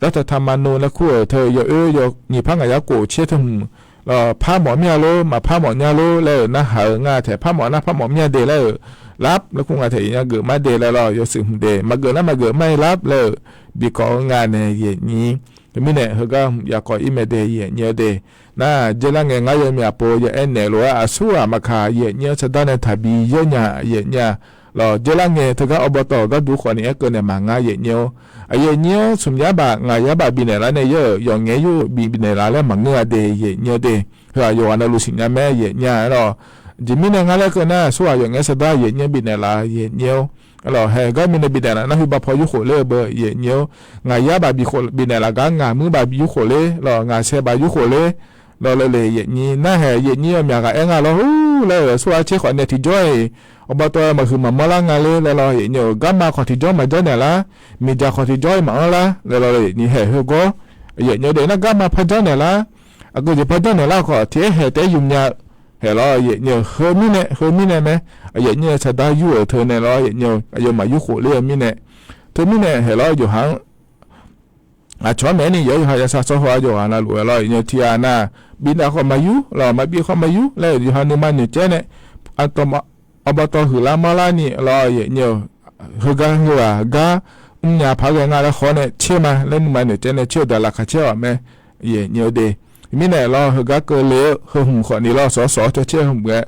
รัฐธรรมนูญ laer kur-euq teu yawoer yaw nyiq par ngaq yarkhof tser teu hmq lawr, par mawf mir-a lor maqpar mawf nya lor laer-euq narhaq-eu nga taef, par mawf nar par mawf mir-a de laer-euq, รับ laer kur nga taef yaef nyir-a, geuf mar de laer lawr yawshuif hmq de, maqgeuf nar maqgeuf mar-ir รับ laer-euq bikawv-eu nga nae yaef nyir. Teumirnae heugar hmq ya kawv ir mae de yaef nyir-eu de. Nar jaerlar ngae ngar yawmyaq pov ya aernaeq lof-aer aqsur ghaq maqkaq yaef nyir-anr sardar nae taqbi yaer nya yaef nyir-a. lawq, dzeurlar ngae teugar awqbawtawq gharduq khawfni aerkeuv naeq maqnga yaeqnyir-or. Aqyuif aqnyir-anr smq yar baf ngaq yar baf bifnaeq lar nae yar-euq yawqngaef yur bifnaeq laf laer maqngeur-a de yaeqnyir-or de. Heu-aq yawqghaq navluf siqnya mae yaeqnyir-a lawq. Jeq mirnae ngar laer keuv nar, aqsurghaq yawqngaef saqdar yaeqnyir bifnaeq laf yaeqnyir-or. Lawq, haeq gar mirnae bifnaeq laf nar, huiq baf paw yurkhof ler-eu beu yaeqnyir-or. Ngaq yar baf bifnaeq laf gar ngaq muir baf yurkhof ler lawq, ngaq sae baf yurkhof ler lawq, laer le yaeqnyir. Narhaeq yaeqnyir-eu myaq ghaq aer nga lawr, hur laer-euq aqsurghaq tser khawfni tiqjawr-iq awqbawtawv maqhuiq maqmanr lar nga ler laer lawr yaeqnyir-euq. Garma khawf tiqjawr maqjanr naeq lar, miqdzaq khawf tiqjawr-iq maqanr lar laer lawr yaeqnyir. Haeq heugar yaeqnyir-or de, nar garma par janr naeq lar, aqgeujeq par janr naeq lar khawf tiq aer haeq taef-aer yumya-eu. Haeq lawr yaeqnyir-euq, heu mirnae, heu mirnae mae. Yaeqnyir-eu saqdar yur-euq teu nae lawr yaeqnyir-eu, aqyawfmaf yurkhof ler-eu mirnae. Teu mirnae haeq lawr yawqha-anr aqcawq-anr maeq-aer ni yawqha yawqha yasar sawr heu-aq yawqghaq navluf-aer lawr yaeqnyir-eu tiqghaq nar, bifnaeq khawf maqyur lawq, maqbif khawf maqyur laer yawqha nuima noeqcaer nae, awqbawtawv huiqlar manrlar ni lawr yaeqnyir-eu. Heugar heughaq gar mrnya paq-aer ghae nga laer haw-awr nae tser ma laer nuima noeqcaer nae tser-eu daqlaq kaq caer-awq mae yaeqnyir-or de. Mirnae lawr heugar keuvle-eu heu hmq khawfni lawr sawq sawq-awr cawcaer-eu hmq-aer,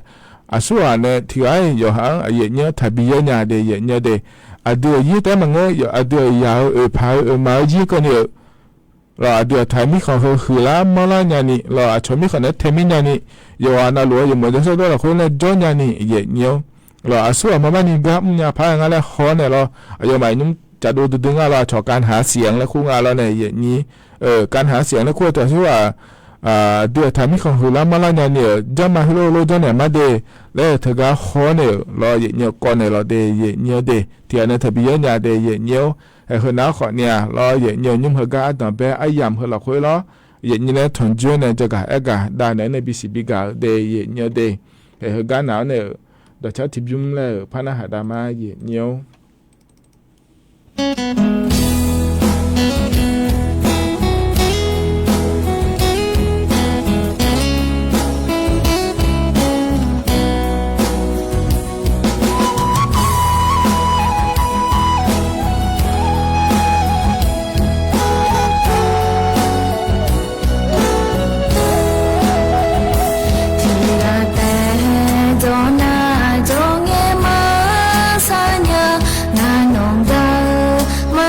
aqsurghaq nae tiqghaq-iq yawqha-anr aqyaeqnyir-anr taqbi yaer nya de yaeqnyir-or de. Aqdui-euq yir taef-aer maqngeur, aqdui-euq yaq-euq oeqpaq-eu oeqma-eu jir keuvni-euq lawq, aqdui aqtaq mirkhanq heu huiqlar manrlar nyani lawq, aqcawq mirkhanq naeq-aer tae mir nyani, yawqghaq navluf-eu yawmuiq jawrsar dawr lafkhoer nae jawr nyani yaeqnyir-or. Lawq, aqsurghaq maqbarni gar mrnya paq-aer nga laer haw-awr nae lawr, aqyawfmaf nymr caqdov duidui nga lawr, aqcawq kavhaq siq-anr laer kur nga lawr nae yaeqnyir. Kavhaq siq-anr laer kur-eu teu aqsurghaq aqdui aqtaq mirkhanq huiqlar manrlar nyani-euq jarma heulof lof janrnaeq mar de laer-eu teugar haw-awr nae-euq lawr yaeqnyir-eu kawv naeq lawq de yaeqnyir-or de. Tiqghaq nae taqbi yaer nya de yaeqnyir-or. Haeq heunav-anr khawfni-aq lawr yaeqnyir-eu nymr heugar ardanq bae aryamq heu lafkhoer lawr yaeqnyir laer tanqjoer nae jagaq aergaq dav naeq-aer nae bisiq bigaq-eu de yaeqnyir-or de. Haeq heugar naq-awr nae-euq dawqcar tiqbymr laer-euq par narhaq dav ma yaeqnyir-or. Tiqghaq taef-aer jawr nar jawr ngae maqshar nya, nar nawq gaq-eu ma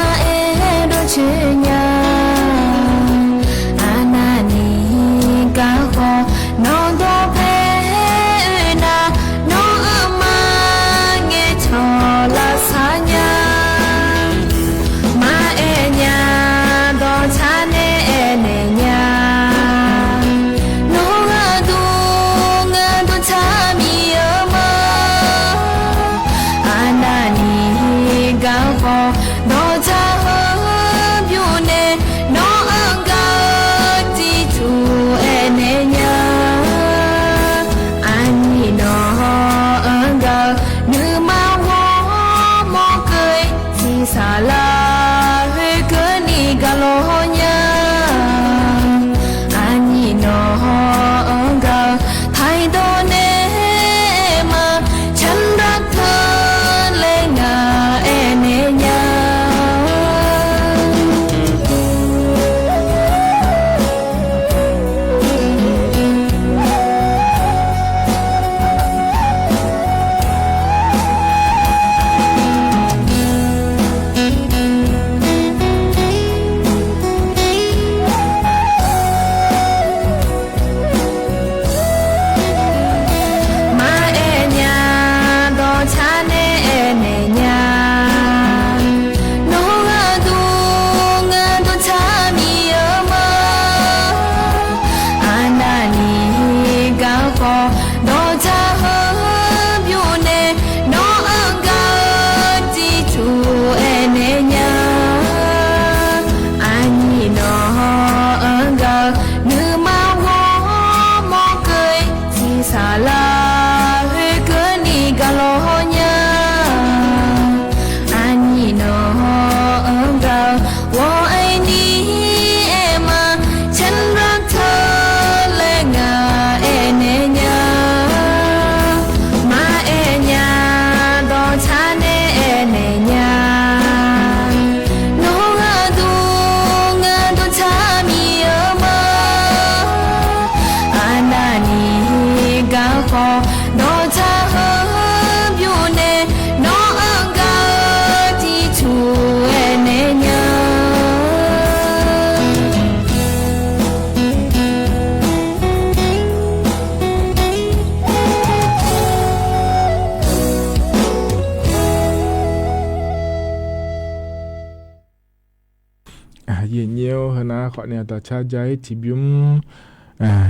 Khawfni dawqcar ja-ir tiqbymr,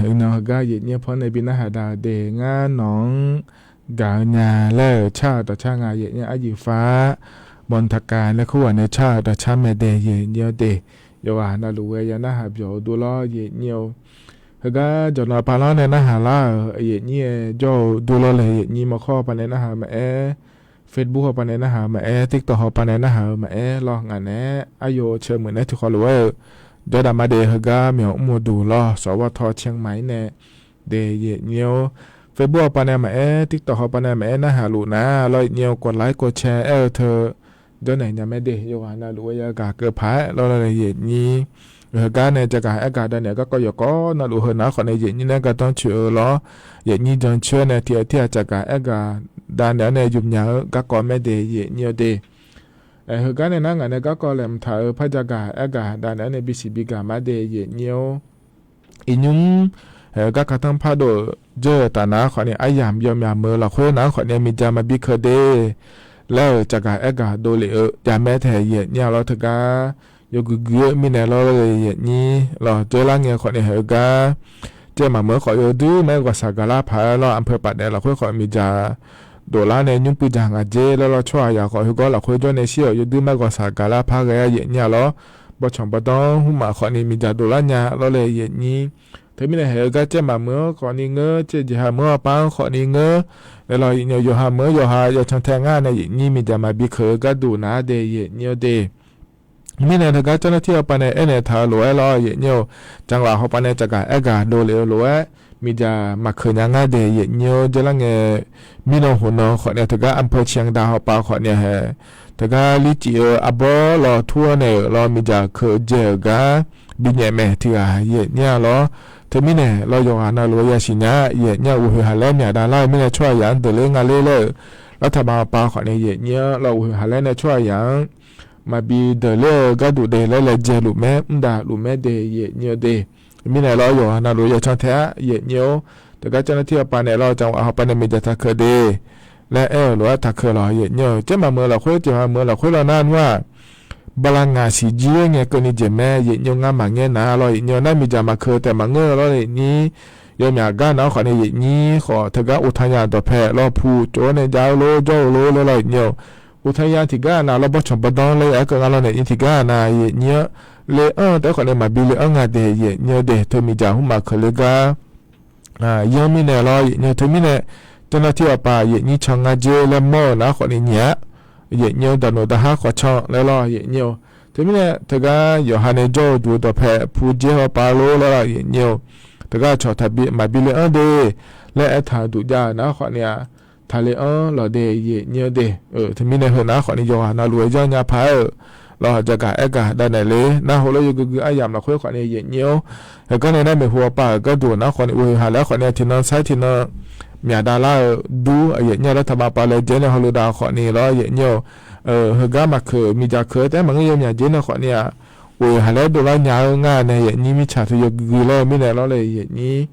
iqnan heugar yaeqnyir paw nae bi narhaq daq-eu de. Ngar nawq-anr gaq-eu nya laer-euq car-euq dawqcar nga yaeqnyir arjif far, bawntaqkaq nae kur ghaq nae car-euq dawqcar mae de yaeqnyir-awr de. Yawqghaq navluf ghae ya narhaq byawq-eu dovlawr yaeqnyir-eu. Heugar jawqnan pavlanr nae narhaq lar-euq yaeqnyir-aer jawr-eu dovlawr laer yaeqnyir mawrkawr hawpav nae narhaq-eu maqaer, Facebook hawpav nae narhaq-eu maqaer, TikTok hawpav nae narhaq-eu maqaer lawr ngaq naeq-aer aryo cae muiq nae tiqkhawf lof-aer-euq jawrdaq ma de. Heugar myawq mr-eu duq lawr sawqghawr taw cae ma-ir nae de yaeqnyir-awr, Facebook hawpav nae maqaer, TikTok hawpav nae maqaer narhaq luf nar lawr yaeqnyir-eu kawv lar-ir kawv cae aer-eu teu jawrnaeq nya mae de. Yawqghaq navluf ghae ya gaq keuv paq-aer lawr laer yaeqnyir heugar nae jagaq aer gaq danaeq-eu garkawv yawqkawv navluf heu nar khawfni yaeqnyir nae gardanr coeq-eu lawr, yaeqnyir jancoer-aer nae tiq-aer tir-aq jagaq aer gaq danaeq-awr nae yumq nya-eu garkawv mae de yaeqnyir-awr de. Heugar nae nar ngaq nae garkawv laeqhmq taq-euq par jagaq aer gaq danaeq-awr nae bisiq bi gaq ma de yaeqnyir-awr. Iqnymr, haeq-eu garkar tanrpar dov-euq jawr-eu taf nar khawfni aryamq yawmyaq meuq-eu lafkhoer nar khawfni miqdzaq maqbi keuq de laer-euq jagaq aer gaq dovlef-eu javmae taeq yaeqnyir-a lawr teugar yawgui gui-eu mirnae lawr yaeqnyir lawr dzoerlar ngae khawfni haeq-eu gar caev maqmeuq-eu khawf yawduir maer ghawqshaq gaqlar paq-aer lawr anpeu paf daef lafkhoer khawf miqdzaq dovlar nae nymr puiv dzaq ngaq dzer laer lawr tsawrhaq yaq khawf heugawr lafkhoer jawr nae shir-euq yawduir maer ghawqshaq gaqlar par ghae-a yaeqnyir-a lawr. Bawrtsanq bawrdanr hmqmaq khawfni miqdzaq dovlar nya lawr laer yaeqnyir. Teumirnae haeq-eu gar caev maqmeuq-anr khawfni ngeur, caev jeqha meuq-anr aqpar-anr khawfni ngeur laer lawr yaeqnyir-eu yawqha meuq-anr yawqha yawcan tae ngar nae yaeqnyir miqdzaq maqbi keuq-eu gharduq nar de yaeqnyir-awr de. Mirnae teugar carnar tir hawpav nae aernaeq taq-eu lof-aer lawr yaeqnyir-eu, janghaq hawpav nae jagaq aer gaq dovlef-eu lof-aer miqdzaq maqkeuq nya ngar de yaeqnyir-awr dzoerlar ngae mirnan hmq nan khawfni teugar anpeu ciqnda hawpav khawfni haeq teugar lircif-eu arbawr lawr tur-awr nae-euq lawr miqdzaq keuq dzae-euq gar binyaef maeq tiq ghaq yaeqnyir-a lawr. Teumirnae lawr yawqghaq navluf-eu yasiq nya yaeqnyir-a uqhoeq haq laer myaq davlar-eu mirnae tsawrhaq yaq-anr deuq ler nga ler laer-euq lartaq baq hawpav khawfni yaeqnyir-anr lawr uqhoeq haq laer nae tsawrhaq yaq-anr maqbi deuq ler-eu gharduq de laer laejae luf maer mr dav luf maer de yaeqnyir-awr de. Mirnae lawr yawqghaq navluf-eu yacan tae-ar yaeqnyir-awr, teugar carnar tir hawpav nae lawr janghaq hawpav nae miqdzaq taqkeuq de laer aer-euq lof-aer taqkeuq lawq yaeqnyir-eu. Caev maqmeuq-eu lafkhoer tiq ghaq meuq-eu lafkhoer lawr nar nmr-aq, bala ngaq siq jir-aer ngae keuvni jeq mae yaeqnyir-eu ngar maqngaer nar lawr yaeqnyir-eu nar miqdzaq maqkeuq taef maqngeur-eu lawr yaeqnyir. Yawmyaq gar nar khawfni yaeqnyir khawf teugar uqtanya dawqpae lawr pu tsov-awr nae jav-eu lor jawr-eu lor laer lawr yaeqnyir-eu. Uqtanya tiqgar aqnav lawr bawrtsanq bawrdanr laer ya-aer keuv nga lawr naeq nyi tiqgar aqnav yaeqnyir-anr le-anr taef-aer khawfni maqbi le-anr nga de yaeqnyir-awr de teumirdzaq hmqmaq keuq le gar yanr mirnae lawr yaeqnyir-eu teumirnae, carnar tir hawpav yaeqnyir can ngar dzer laer mawr-eu nar khawfni nyiq-ar yaeqnyir-eu daqnoeq daqhar khawf can laer lawr yaeqnyir-eu. Teumirnae teugar yawqha nae jawr-eu duq-eu dawqpae pu dzer hawpav lor laer lawr yaeqnyir-eu. Teugar cawq taqbi maqbi le-anr de laer aertaq duq jav-euq nar khawfni-aq, taqle-anr lawq de yaeqnyir-awr de. Teumirnae heu nar khawfni yawqghaq navluf-eu yanr nya paq-aer-euq lawr jagaq aer gaq davnaeq le nar heulof yawgui gui aryamq lafkhoer khawfni yaeqnyir-awr. Heugar nae nar maeqhu hawpav-euq gharduq nar khawfni uqhoeq haq laer khawfni tiqnan sar-ir tiqnan myaq davlar-eu dur yaeqnyir-a lawr taqbaq pav laejae nae hawluf dav khawfni lawr yaeqnyir-eu. Heugar maqkeuq miqdzaq keuq-eu taef-aer maqngeur yawmyaq dzer nae khawfni-aq, uqhoeq haq laer dovlar nya-eu ngar nae yaeqnyir mirtsaq teu yawgui gui laer-eu mirnae lawr le yaeqnyir.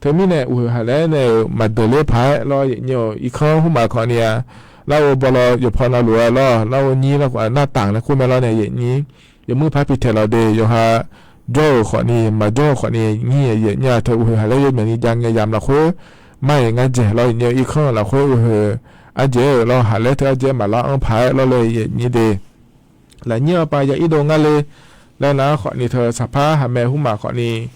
Teumirnae uqhoeq haq laer nae-euq maqdeuq ler paq-aer lawr yaeqnyir-eu irkanr hmqmaq khawfni-aq, lar-eu bawlaw yawqpaw navluf-aer lawr lar-eu nyir lar khawf nar taq nae kur mae lawr nae yaeqnyir. Yawmuir par pi taeq lawq de yawqha jawr-euq khawfni maqjawr-eu khawfni nyir yaeqnyir-a teu uqhoeq haq laer yawmyaq ni jav ngae yamq lafkhoer mar-iq ngar dzaeq lawr yaeqnyir-eu irkanr-euq lafkhoer uqhoeq ardzaeq-euq lawr haq laer teu ardzaeq maqlar-anr paq-aer lawr le yaeqnyir de. Lafnyir hawpav ya irdov ngar le laer nar khawfni teu saqpar haqmae hmqmaq khawfni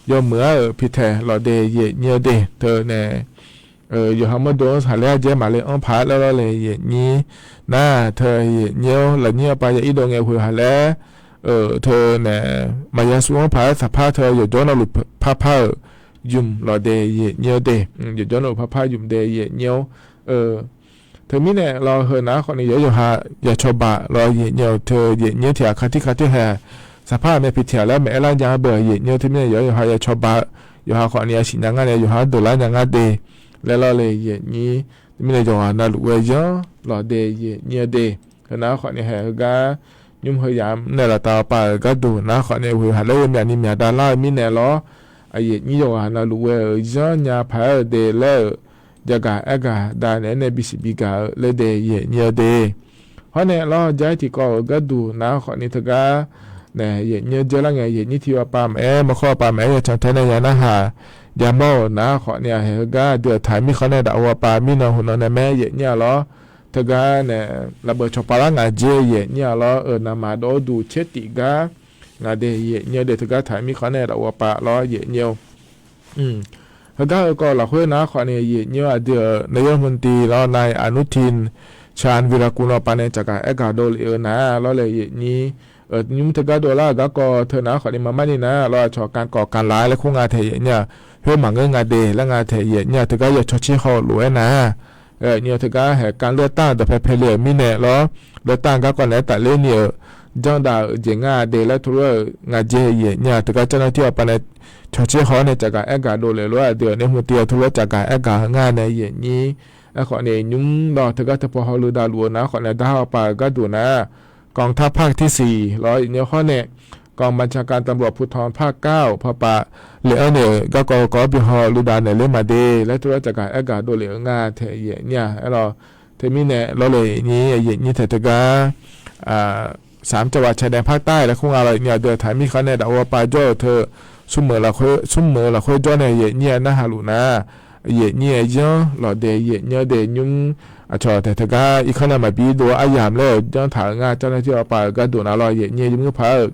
yawmuiq-ar-euq pi taeq lawq de yaeqnyir-awr de teu nae yawqha mawrdov-anr haq laer ardzaeq maqle-anr paq-aer lawr lawr le yaeqnyir. Nar teu yaeqnyir-awr lafnyir hawpav ya irdov ngae uqhoeq haq laer teu nae maqya suf-anr paq-aer saqpar teu yawqjawr navluf parpar-euq ymq lawq de yaeqnyir-awr de. Yawqjawr navluf parpar ymq de yaeqnyir-awr. Teumirnae lawr heu nar khawfni yawqyawq yawqha ya cawba lawr yaeqnyir-eu teu yaeqnyir tiq ghaq kar tir kar tir hae saqpar haqmae pi taeq laer maqaer lar nya-a beu yaeqnyir-eu teumirnae yawqyawq yawqha ya cawba-eu yawqha khawfni ya siqnya ngar nae yawqha-anr deuq lar nya ngar de laer lawr le yaeqnyir. Teumirnae yawqghaq navluf ghae yanr lawq de yaeqnyir-awr de. Heu nar khawfni hae heugar nymr heu yamq nae laftav pav-euq gharduq nar khawfni uqhoeq haq laer yawmyaq ni myaq davlar-eu mirnae lawr, aqyaeqnyir yawqghaq navluf ghae-euq yanr nya paq-aer-euq de laer-euq jagaq aer gaq davnaeq-aer nae bisiq bi gaq-eu laer de yaeqnyir-awr de. Hawr nae lawr jar-ir tiqkawv-euq gharduq nar khawfni teugar nae yaefnyir-anr dzaelar ngae, yaefnyir tiq-eu aqpav maqaer, mawrkhawr aqpav maqaer, ya can tae nae ya narhaq yamawr-euq nar khawfni-aq, haeq heugar aqdui-euq taq-eu mirkhanq nae daf-eu aqpav mirnan huqnan nae maer yaefnyir-a lawr. Teugar nae lafbeuf cawqpav lar ngaq dzae yaefnyir-a lawr. Euq navmaqdov-awr duq caer tif gar ngaq de yaefnyir-eu de, teugar taq-eu mirkhanq nae daf-eu aqpav lawr yaefnyir-eu Heugar heukawv lafkhoer nar khawfni yaefnyir-eu aqdui-euq นายกรัฐมนตรี lawr นายอนุทิน ชาญวีรกูล aqpav nae caqgaq aergaq dovlef-eu nar lawr laer yaefnyir-eu nymr teugar dovlar-euq garkawv teu nar khawfni maqmarni nar lawr aqcawq kankawf kanqlaf laer kur nga tae yaefnyir-a, khoer maqngeur nga de laer nga tae yaefnyir-a, teugar ya cawtser haw-eu lof-aer nar-aq, nyir-eu teugar haeq kav เลือกตั้ง dawqpae pae le-euq mirnae lawr, เลือกตั้ง garkawv naeq-aer tafler ni-euq janrdav-euq jeq ngar de laer teulof-aer-euq ngaq dzae yaefnyir-a, teugar เจ้าหน้าที่ aqpav nae cawtser haw-awr nae caqgaq aergaq dovlef lof-aer aqdui-euq nae hmq tiv-a teulof-aer caqgaq aergaq-eu ngar nae yaefnyir. Aerkhawfni nymr lawr teugar teupaw hawluf davluf-eu nar khawfni darhaq-eu pav-euq gharduq nar-aq, กองทัพภาคที่สี่ lawr yaefnyir-eu hawr nae, กองบัญชาการตำรวจภูธรภาคเก้า paqpav le-anr nae-euq garkawv heukawv-anr bi hawluf dav naeq ler maqde laer teulof-aer caqgaq aergaq dovlef-eu ngar tae yaefnyir-a. Aerlawr teumirnae lawr le nyir yaefnyir tae teugar สามจังหวัดชายแดนภาคใต้ laer kur nga lawr yaefnyir-a, aqdui-euq taq-eu mirkhanq nae daf-eu aqpav jawr-euq teu smr-euq lafkhoer jawr nae yaefnyir-a narhaq luf nar, yaefnyir-a yanr lawq de yaefnyir-a de nymr aqcawq taeq teugar irkanr nae maqbi dov-eu aryamq laer-euq janr taq-euq ngar เจ้าหน้าที่ aqpav-euq gharduq nar lawr yaefnyir-a yamr paq-aer-euq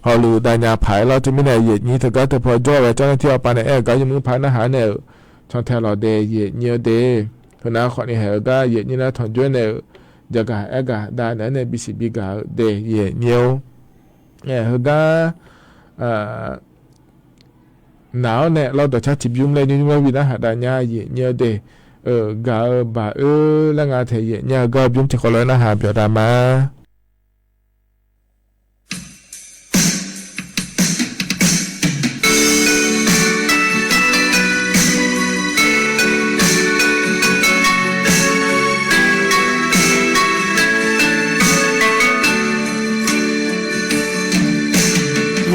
hawluf dav nya paq-aer lawr teumirnae yaefnyir teugar teupaw jawr-eu ghae เจ้าหน้าที่ aqpav nae aer-euq gar yamr paq-aer narhaq-aer nae-euq cantae lawq de yaefnyir-a de. Heunar khawfni haeq-eu gar yaefnyir nar tanqjoer nae-euq jaqgaq aergaq dav naeq-aer nae bisiq bigaq-eu de yaefnyir-or. Heugar naq-awr nae lawr dawqcar tiqbymr laer nymr nymr-aer bi narhaq dav nya yaefnyir-a de. Gaq-eu baq-oer laer nga tae yaefnyir-a, heugar-eu bymr tiqkawv lof-aer narhaq byawq dav ma.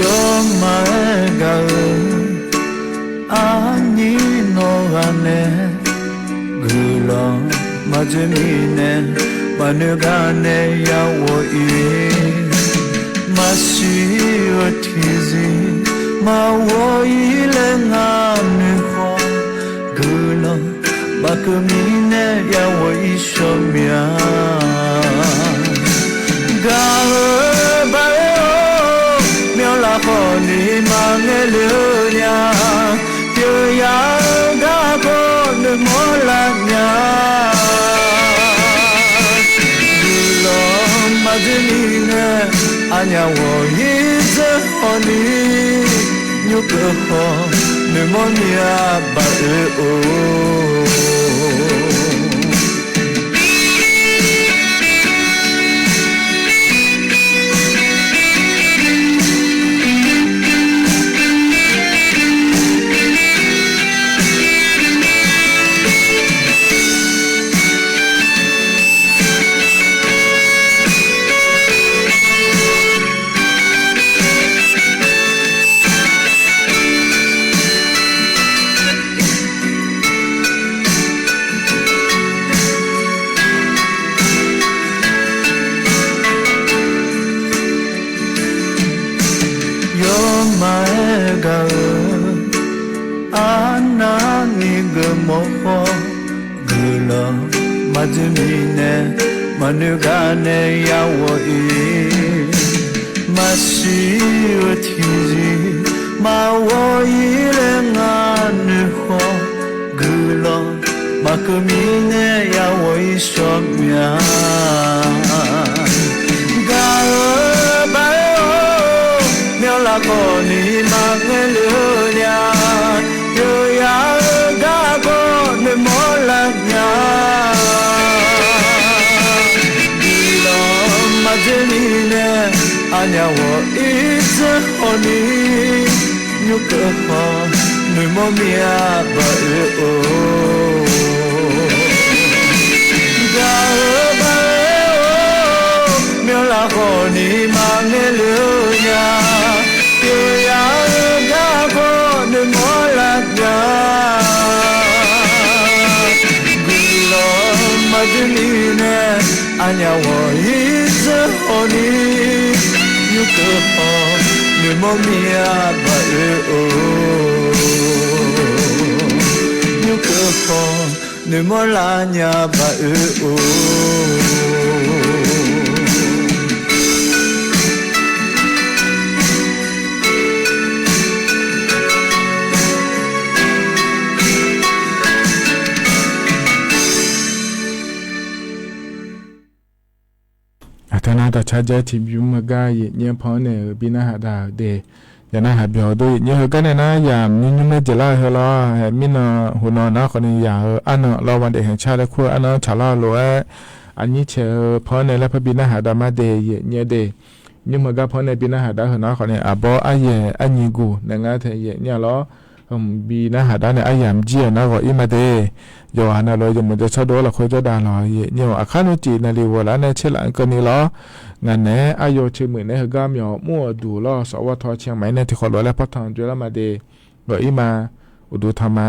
Yawmaf-aer gaq-eu arnyir nawq ghaq nae guiqlanq maqdzoeq mirnae, maqnoeq gar nae ya ghawq-ir. Maqsiq-eu tiqzir maqghawq-ir laer ngar noeq khawf, guiqlanq maqkeuv mirnae ya ghawq-ir shawr mya. Gaq-eu baq-aer-or, myanlaf khawf ni maqngae le-eu nya. Pyeuf ya-eu garkawv noeqmawr laf nya. Guiqlanq maqdzoeq mirnae, aqnyaf ghawq-ir dzeur khawf ni, nymr keuv khawf noeqmawr mya baq-oe-or. Yawmaf-aer gaq-eu arnavni geufmawf khawf, guiqlanq maqdzoeq mirnae, maqnoeq gar nae ya ghawq-ir. Maqsiq-eu tiqzir maqghawq-ir laer ngar noeq khawf, guiqlanq maqkeuv mirnae ya ghawq-ir shawr mya. Gaq-eu baq-aer-or, myanlaf khawf ni maqngae le-eu nya. Pyeuf ya-eu garkawv noeqmawr laf nya. Guiqlanq maqdzoeq mirnae, aqnyaf ghawq-ir dzeur khawf ni, nymr keuv khawf noeqmawr mya baq-oe-or. Gaq-eu baq-aer-or, myanlaf khawf ni maqngae le-eu nya. Pyeuf ya-eu garkawv noeqmawr laf nya. Guiqlanq maqdzoeq mirnae, aqnyaf ghawq-ir dzeur khawf ni, Nymrkeuv paw noeqmawr mir-a baq oe-or, nymrkeuv paw noeqmawr lar nya baq oe-or. Aqteu nar dawqcar jaer tiqbymr meugar yaeqnyaer paw-anr nae-euq bi narhaq daq-euq de. Yaq narhaq byawq-eu dov yaeqnyaer heugar nae nar yamq nymrnymr laer jeq lar-eu heu lawr. Mirnan heunav nar khawfni yaq-eu arnan lawr ma daef haeq car laer kur-eu arnan tsaqlar-eu lof-aer, aqnyir caeq-eu paw-anr nae laer par bi narhaq daq ma de yaeqnyaer de. Nymr meugar paw-anr nae bi narhaq daq-eu heunav khawfni aqbawr aryaeq arnyiq guq nae ngar tae yaeqnyaer lawr. Hmq bi narhaq daq nae aryamq jir-euq nar ghawq ir ma de. Yawqghaq navluf yawmuiq jawrshar dov-awr lafkhoer jawrdaq lawq yaeqnyaer-awq. Aqkar nmr cif naqliq ghoeqlaf nae tserlaf-anr keuvni lawr. Ngaq naeq-aer aryaw teumeq naeq-aer heugar myawq mr-euq duq lawr sawq ghawr taw ciq maqaer nae tiqkhawf lof-aer laer par tanq joe lar ma de. Ghawq ir ma. Uqduq tanq ma.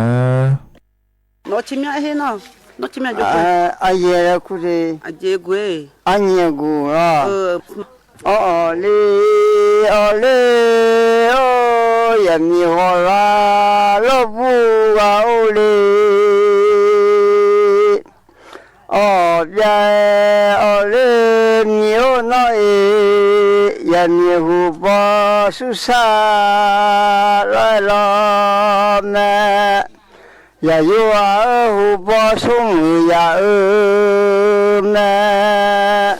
Nawr tsermyanr aer her nar, nawr tsermyanr jawr, aryaeq laer kur de. Aqjeq guq-e, arnyiq guq lawr. Awr awq le, awq le, or yaqmiq ghawqlar lawrbur ghaq or le. Awq byav-aer awq le, miq-or nawr-e, yaqmiq huqbaw sursar lawr-aer lawr mae. Yaqyo ghaq-euq huqbaw smrmuiq yaf-eu mae.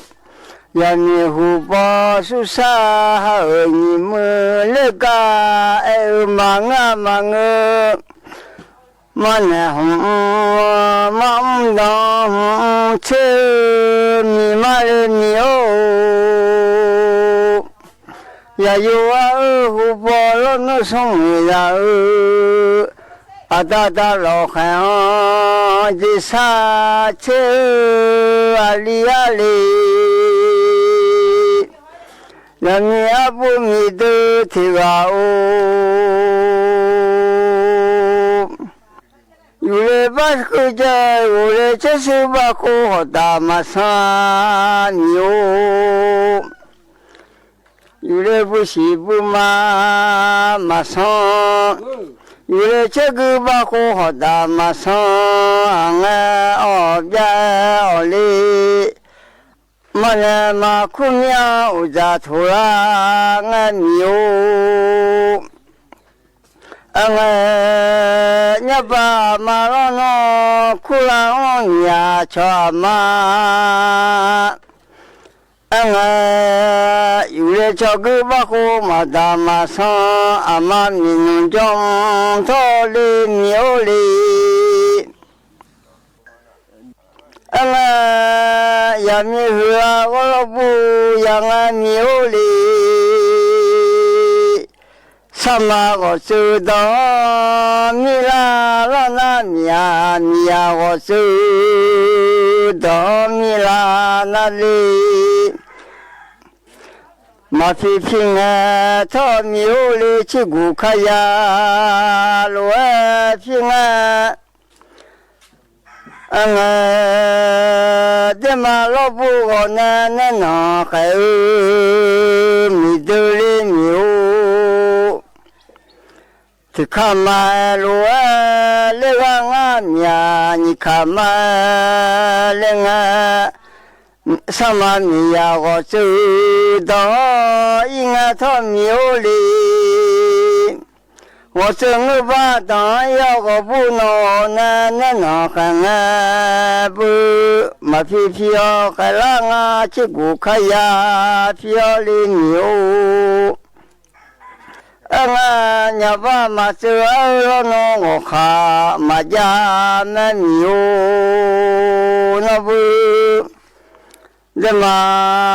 Yaqmiq huqbaw sursar ha-euq nyiq muiq ler gar aer-eu maqngeur-a maqngeur. Marnaeq hmq-eu marmr dan hmq-eu tser-eu miqmar le miq-or. Yaqyo ghaq-euq huqbaw lawrnmr smrmuiq yaf-eu, aqda da lawqkhaeq-anr jeqsar tser-eu aqli ar le. Yaqmiq arbuv miqdui teq ghaq-or. Yufle bar keuv jae ghofle caershuir bar khov hawqdaq maqsanr miq-or. Yufle busiq buv ma maqsanr. Yufle caergui bar khov hawqdaq maqsanr. Aqngae awq byav-aer awq le. Marnaeq maqkur mir-a uqdzaq toq lar ngar miq-or. Aqngae nyarbav aqma lawrnmr kurlar-anr miq-a cawq aqma. Aqngae yufle cawqguir bar khov maqdaq maqsanr aqma miqnmq jawr-anr tawr le miq-or le. Aqngae yaqmiq huiq-a ghawrlawr bur yaqngae miq-or le. Sarma ghawqtsuif dawq-anr mirlar lawrnar miq-a, miqzaq ghawqtsuif dawq-anr mirlar nar le. Maqpir pir ngae tawr miq-or le, cirguq karya lof-aer pir ngae. Aqngae derma lawrbur ghawqnae nae nanq khaeq-eu miqdui le miq-or. Tiqkaq maqaer lof-aer ler ghar ngar miq-a, nyiq kaq maqaer ler ngae. Sarma miqzaq ghawqtsuif dawq-anr ir ngae tawr miq-or le. Ghawqtsuif ngeur bar danq-anr ir-awr ghawqbur nawq-awq nae nae nanq khaeq ngae beu. Maqpir pir-awr khaeqlar ngar cirguq karya pir-awr le miq-or. Aer ngar nyaqbar maqtseuv-ar-eu lawrnmr ghawqkhaq maqjav maer miq-or. Nawr beu. Dema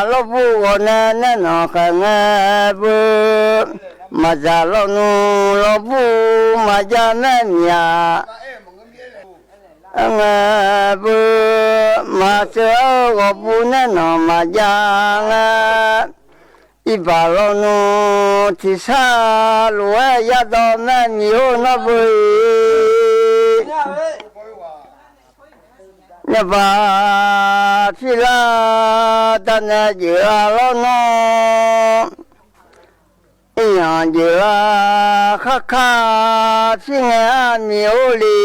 lawrbur ghawqnae nae nanq khaeq ngae beu. Maqdzaq lawrnmr lawrbur maqjav maer miq-a. Aer ngae beu. Maqtseuv-ar-eu ghawqbur nae nanq maqjav ngae. Irbaq lawnmr tiqshar lof-aer yadawv maer miq-or nawr beu-iq. Nyabaq pirlar darnae jeuf-a lawrnmr. Anr jeq lar kharkar, pyir ngae armiq or le.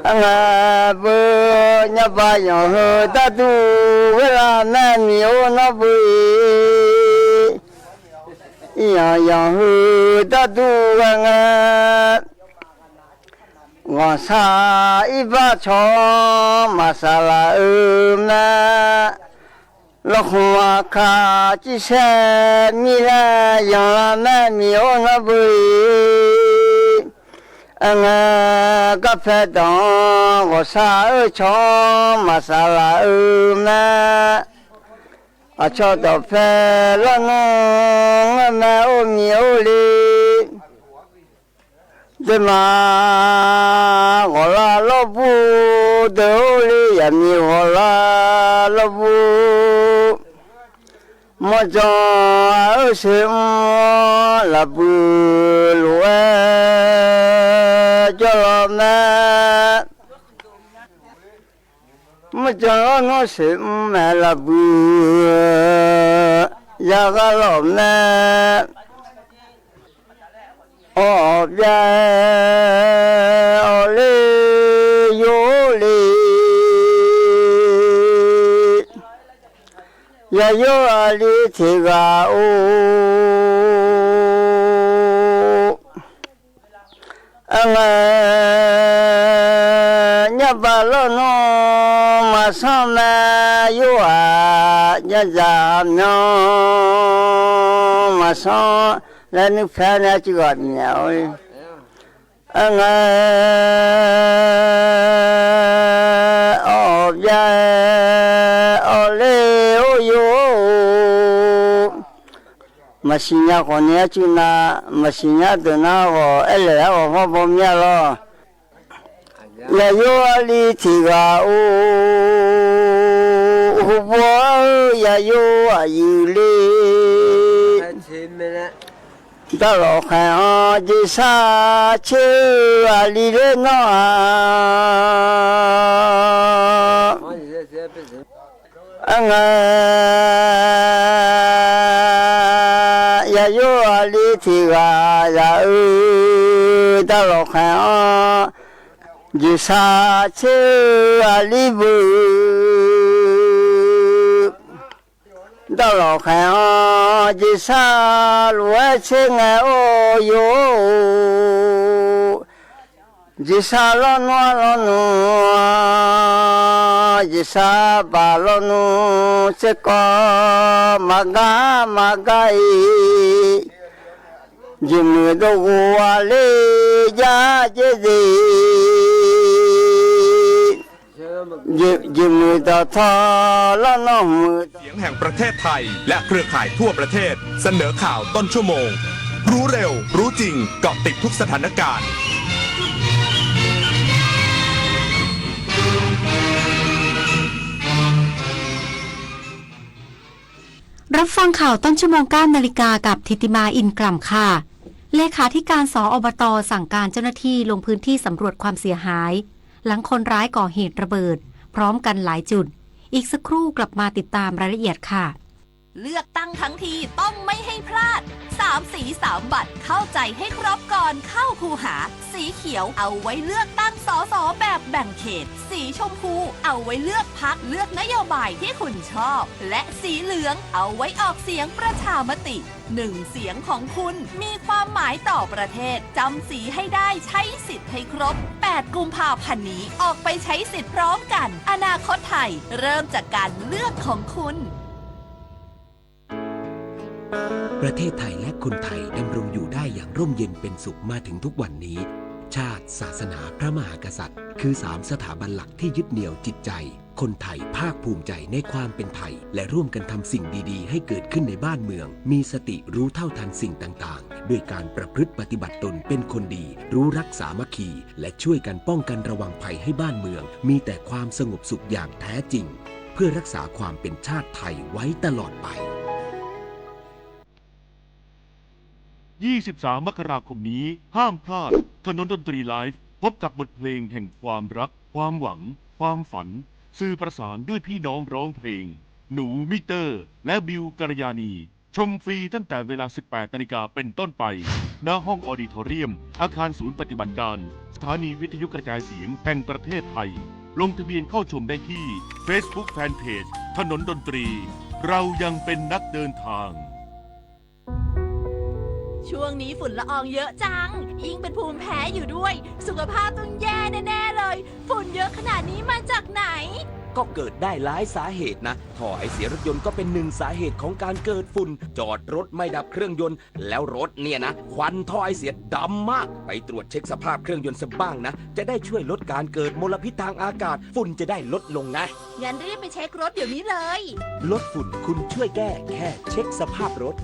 Arngae beu nyarbav yanq heu darduq ghae lar mae, miq or nawr beu-iq. Iqyanq yanq heu darduq ghae ngae, ghanqshaq irbar cawq-anr maqsaqlaq-eu mae. Lawrkhmq aqkaq cirsaer mirnae yanqlar mae, miq or nawr beu-iq. Arngae garpae danq-anr ghawqshaq-eu cawq-anr maqsaqlaq-eu mae. Aqcawq dawqpae lawrnmr ngeurmae or miq or le. Deuq ma ghawqlar lawrbur deuq or le, yaqmiq ghawqlar lawrbur. Mawrjan-eu sheuqmr lafbuiq lof-aer jawrlawr mae. Mawrjan lawrnmr sheuqmr mae lafbuiq yaghar lawq mae. Awq byav-aer awq le, yo le. Yaqyor aqli tiq ghaq or. Arngae nyarbav lawrnmr maqsanr mae, yorhaq nyardzaq myanr maqsanr laer nuipaer nae arcuiv ghaq bif nya-or. Arngae awq byav-aer awq le, or yo. Maqsiq nya khawf ni arcuiv nar, maqsiq nya deuq nar ghawq aerlaeq-aer ghawq hawr baw mir-a lawr. Yaqyor aqli tiq ghaq or, hubor-eu yaqyor aqyuif le. Darlawq khaeq-anr jeqsar tser-eu aqli ler nawr-aq. Arngae yaqyor aqli tiq ghaq zaq-eu, darlawq khaeq-anr jeqsar tser-eu aqli beu. Darlawq khaeq-anr jeqsar lof-aer tser ngae or yo-or. Jeqsar lawrnmr-a lawrnmr, jeqsar baq lawrnmr tserkawv maqgar maqgar-iq. Jeqmuiq dov ghof-a le, jar dzer dzer. Jeqmuiq dawqtawv lawrnmr muiq เสียงแห่งประเทศไทย และเครือข่ายทั่วประเทศ เสนอข่าวต้นชั่วโมง รู้เร็ว รู้จริง เกาะติดทุกสถานการณ์ รับฟังข่าวต้นชั่วโมง เก้านาฬิกา กับธิติมา อินกล่ำค่ะ เลขาธิการ สอบต สั่งการเจ้าหน้าที่ลงพื้นที่สำรวจความเสียหาย หลังคนร้ายก่อเหตุระเบิด พร้อมกันหลายจุด อีกสักครู่กลับมาติดตามรายละเอียดค่ะ เลือกตั้งทั้งทีต้องไม่ให้พลาด สามสีสามบัตร เข้าใจให้ครบก่อนเข้าคูหา สีเขียวเอาไว้เลือกตั้ง สส แบบแบ่งเขต สีชมพูเอาไว้เลือกพรรค เลือกนโยบายที่คุณชอบ และสีเหลืองเอาไว้ออกเสียงประชามติ หนึ่งเสียงของคุณมีความหมายต่อประเทศ จำสีให้ได้ ใช้สิทธิ์ให้ครบ แปดกุมภาพันธ์นี้ ออกไปใช้สิทธิ์พร้อมกัน อนาคตไทยเริ่มจากการเลือกของคุณ ประเทศไทยและคนไทยดำรงอยู่ได้อย่างร่มเย็นเป็นสุขมาถึงทุกวันนี้ ชาติ ศาสนา พระมหากษัตริย์ คือสามสถาบันหลักที่ยึดเหนี่ยวจิตใจ คนไทยภาคภูมิใจในความเป็นไทย และร่วมกันทำสิ่งดีๆ ให้เกิดขึ้นในบ้านเมือง มีสติรู้เท่าทันสิ่งต่างๆ ด้วยการประพฤติปฏิบัติตนเป็นคนดี รู้รักสามัคคี และช่วยกันป้องกันระวังภัยให้บ้านเมือง มีแต่ความสงบสุขอย่างแท้จริง เพื่อรักษาความเป็นชาติไทยไว้ตลอดไป ยี่สิบสาม มกราคมนี้ ห้ามพลาด ถนนดนตรีไลฟ์ พบกับบทเพลงแห่งความรัก ความหวัง ความฝัน สื่อประสานด้วยพี่น้องร้องเพลง หนูมิเตอร์ และบิว กัลยาณี ชมฟรีตั้งแต่เวลา สิบแปดนาฬิกาเป็นต้นไป ณ ห้องออดิทอเรียม อาคารศูนย์ปฏิบัติการ สถานีวิทยุกระจายเสียงแห่งประเทศไทย ลงทะเบียนเข้าชมได้ที่ Facebook Fanpage ถนนดนตรี เรายังเป็นนักเดินทาง ช่วงนี้ฝุ่นละอองเยอะจัง ยิ่งเป็นภูมิแพ้อยู่ด้วย สุขภาพต้องแย่แน่ๆเลย ฝุ่นเยอะขนาดนี้มาจากไหน ก็เกิดได้หลายสาเหตุนะ ท่อไอเสียรถยนต์ก็เป็นหนึ่งสาเหตุของการเกิดฝุ่น จอดรถไม่ดับเครื่องยนต์ แล้วรถเนี่ยนะ ควันท่อไอเสียดำมาก ไปตรวจเช็คสภาพเครื่องยนต์ซะบ้างนะ จะได้ช่วยลดการเกิดมลพิษทางอากาศ ฝุ่นจะได้ลดลงนะ งั้นรีบไปเช็ครถเดี๋ยวนี้เลย ลดฝุ่นคุณช่วยแก้ แค่เช็คสภาพรถ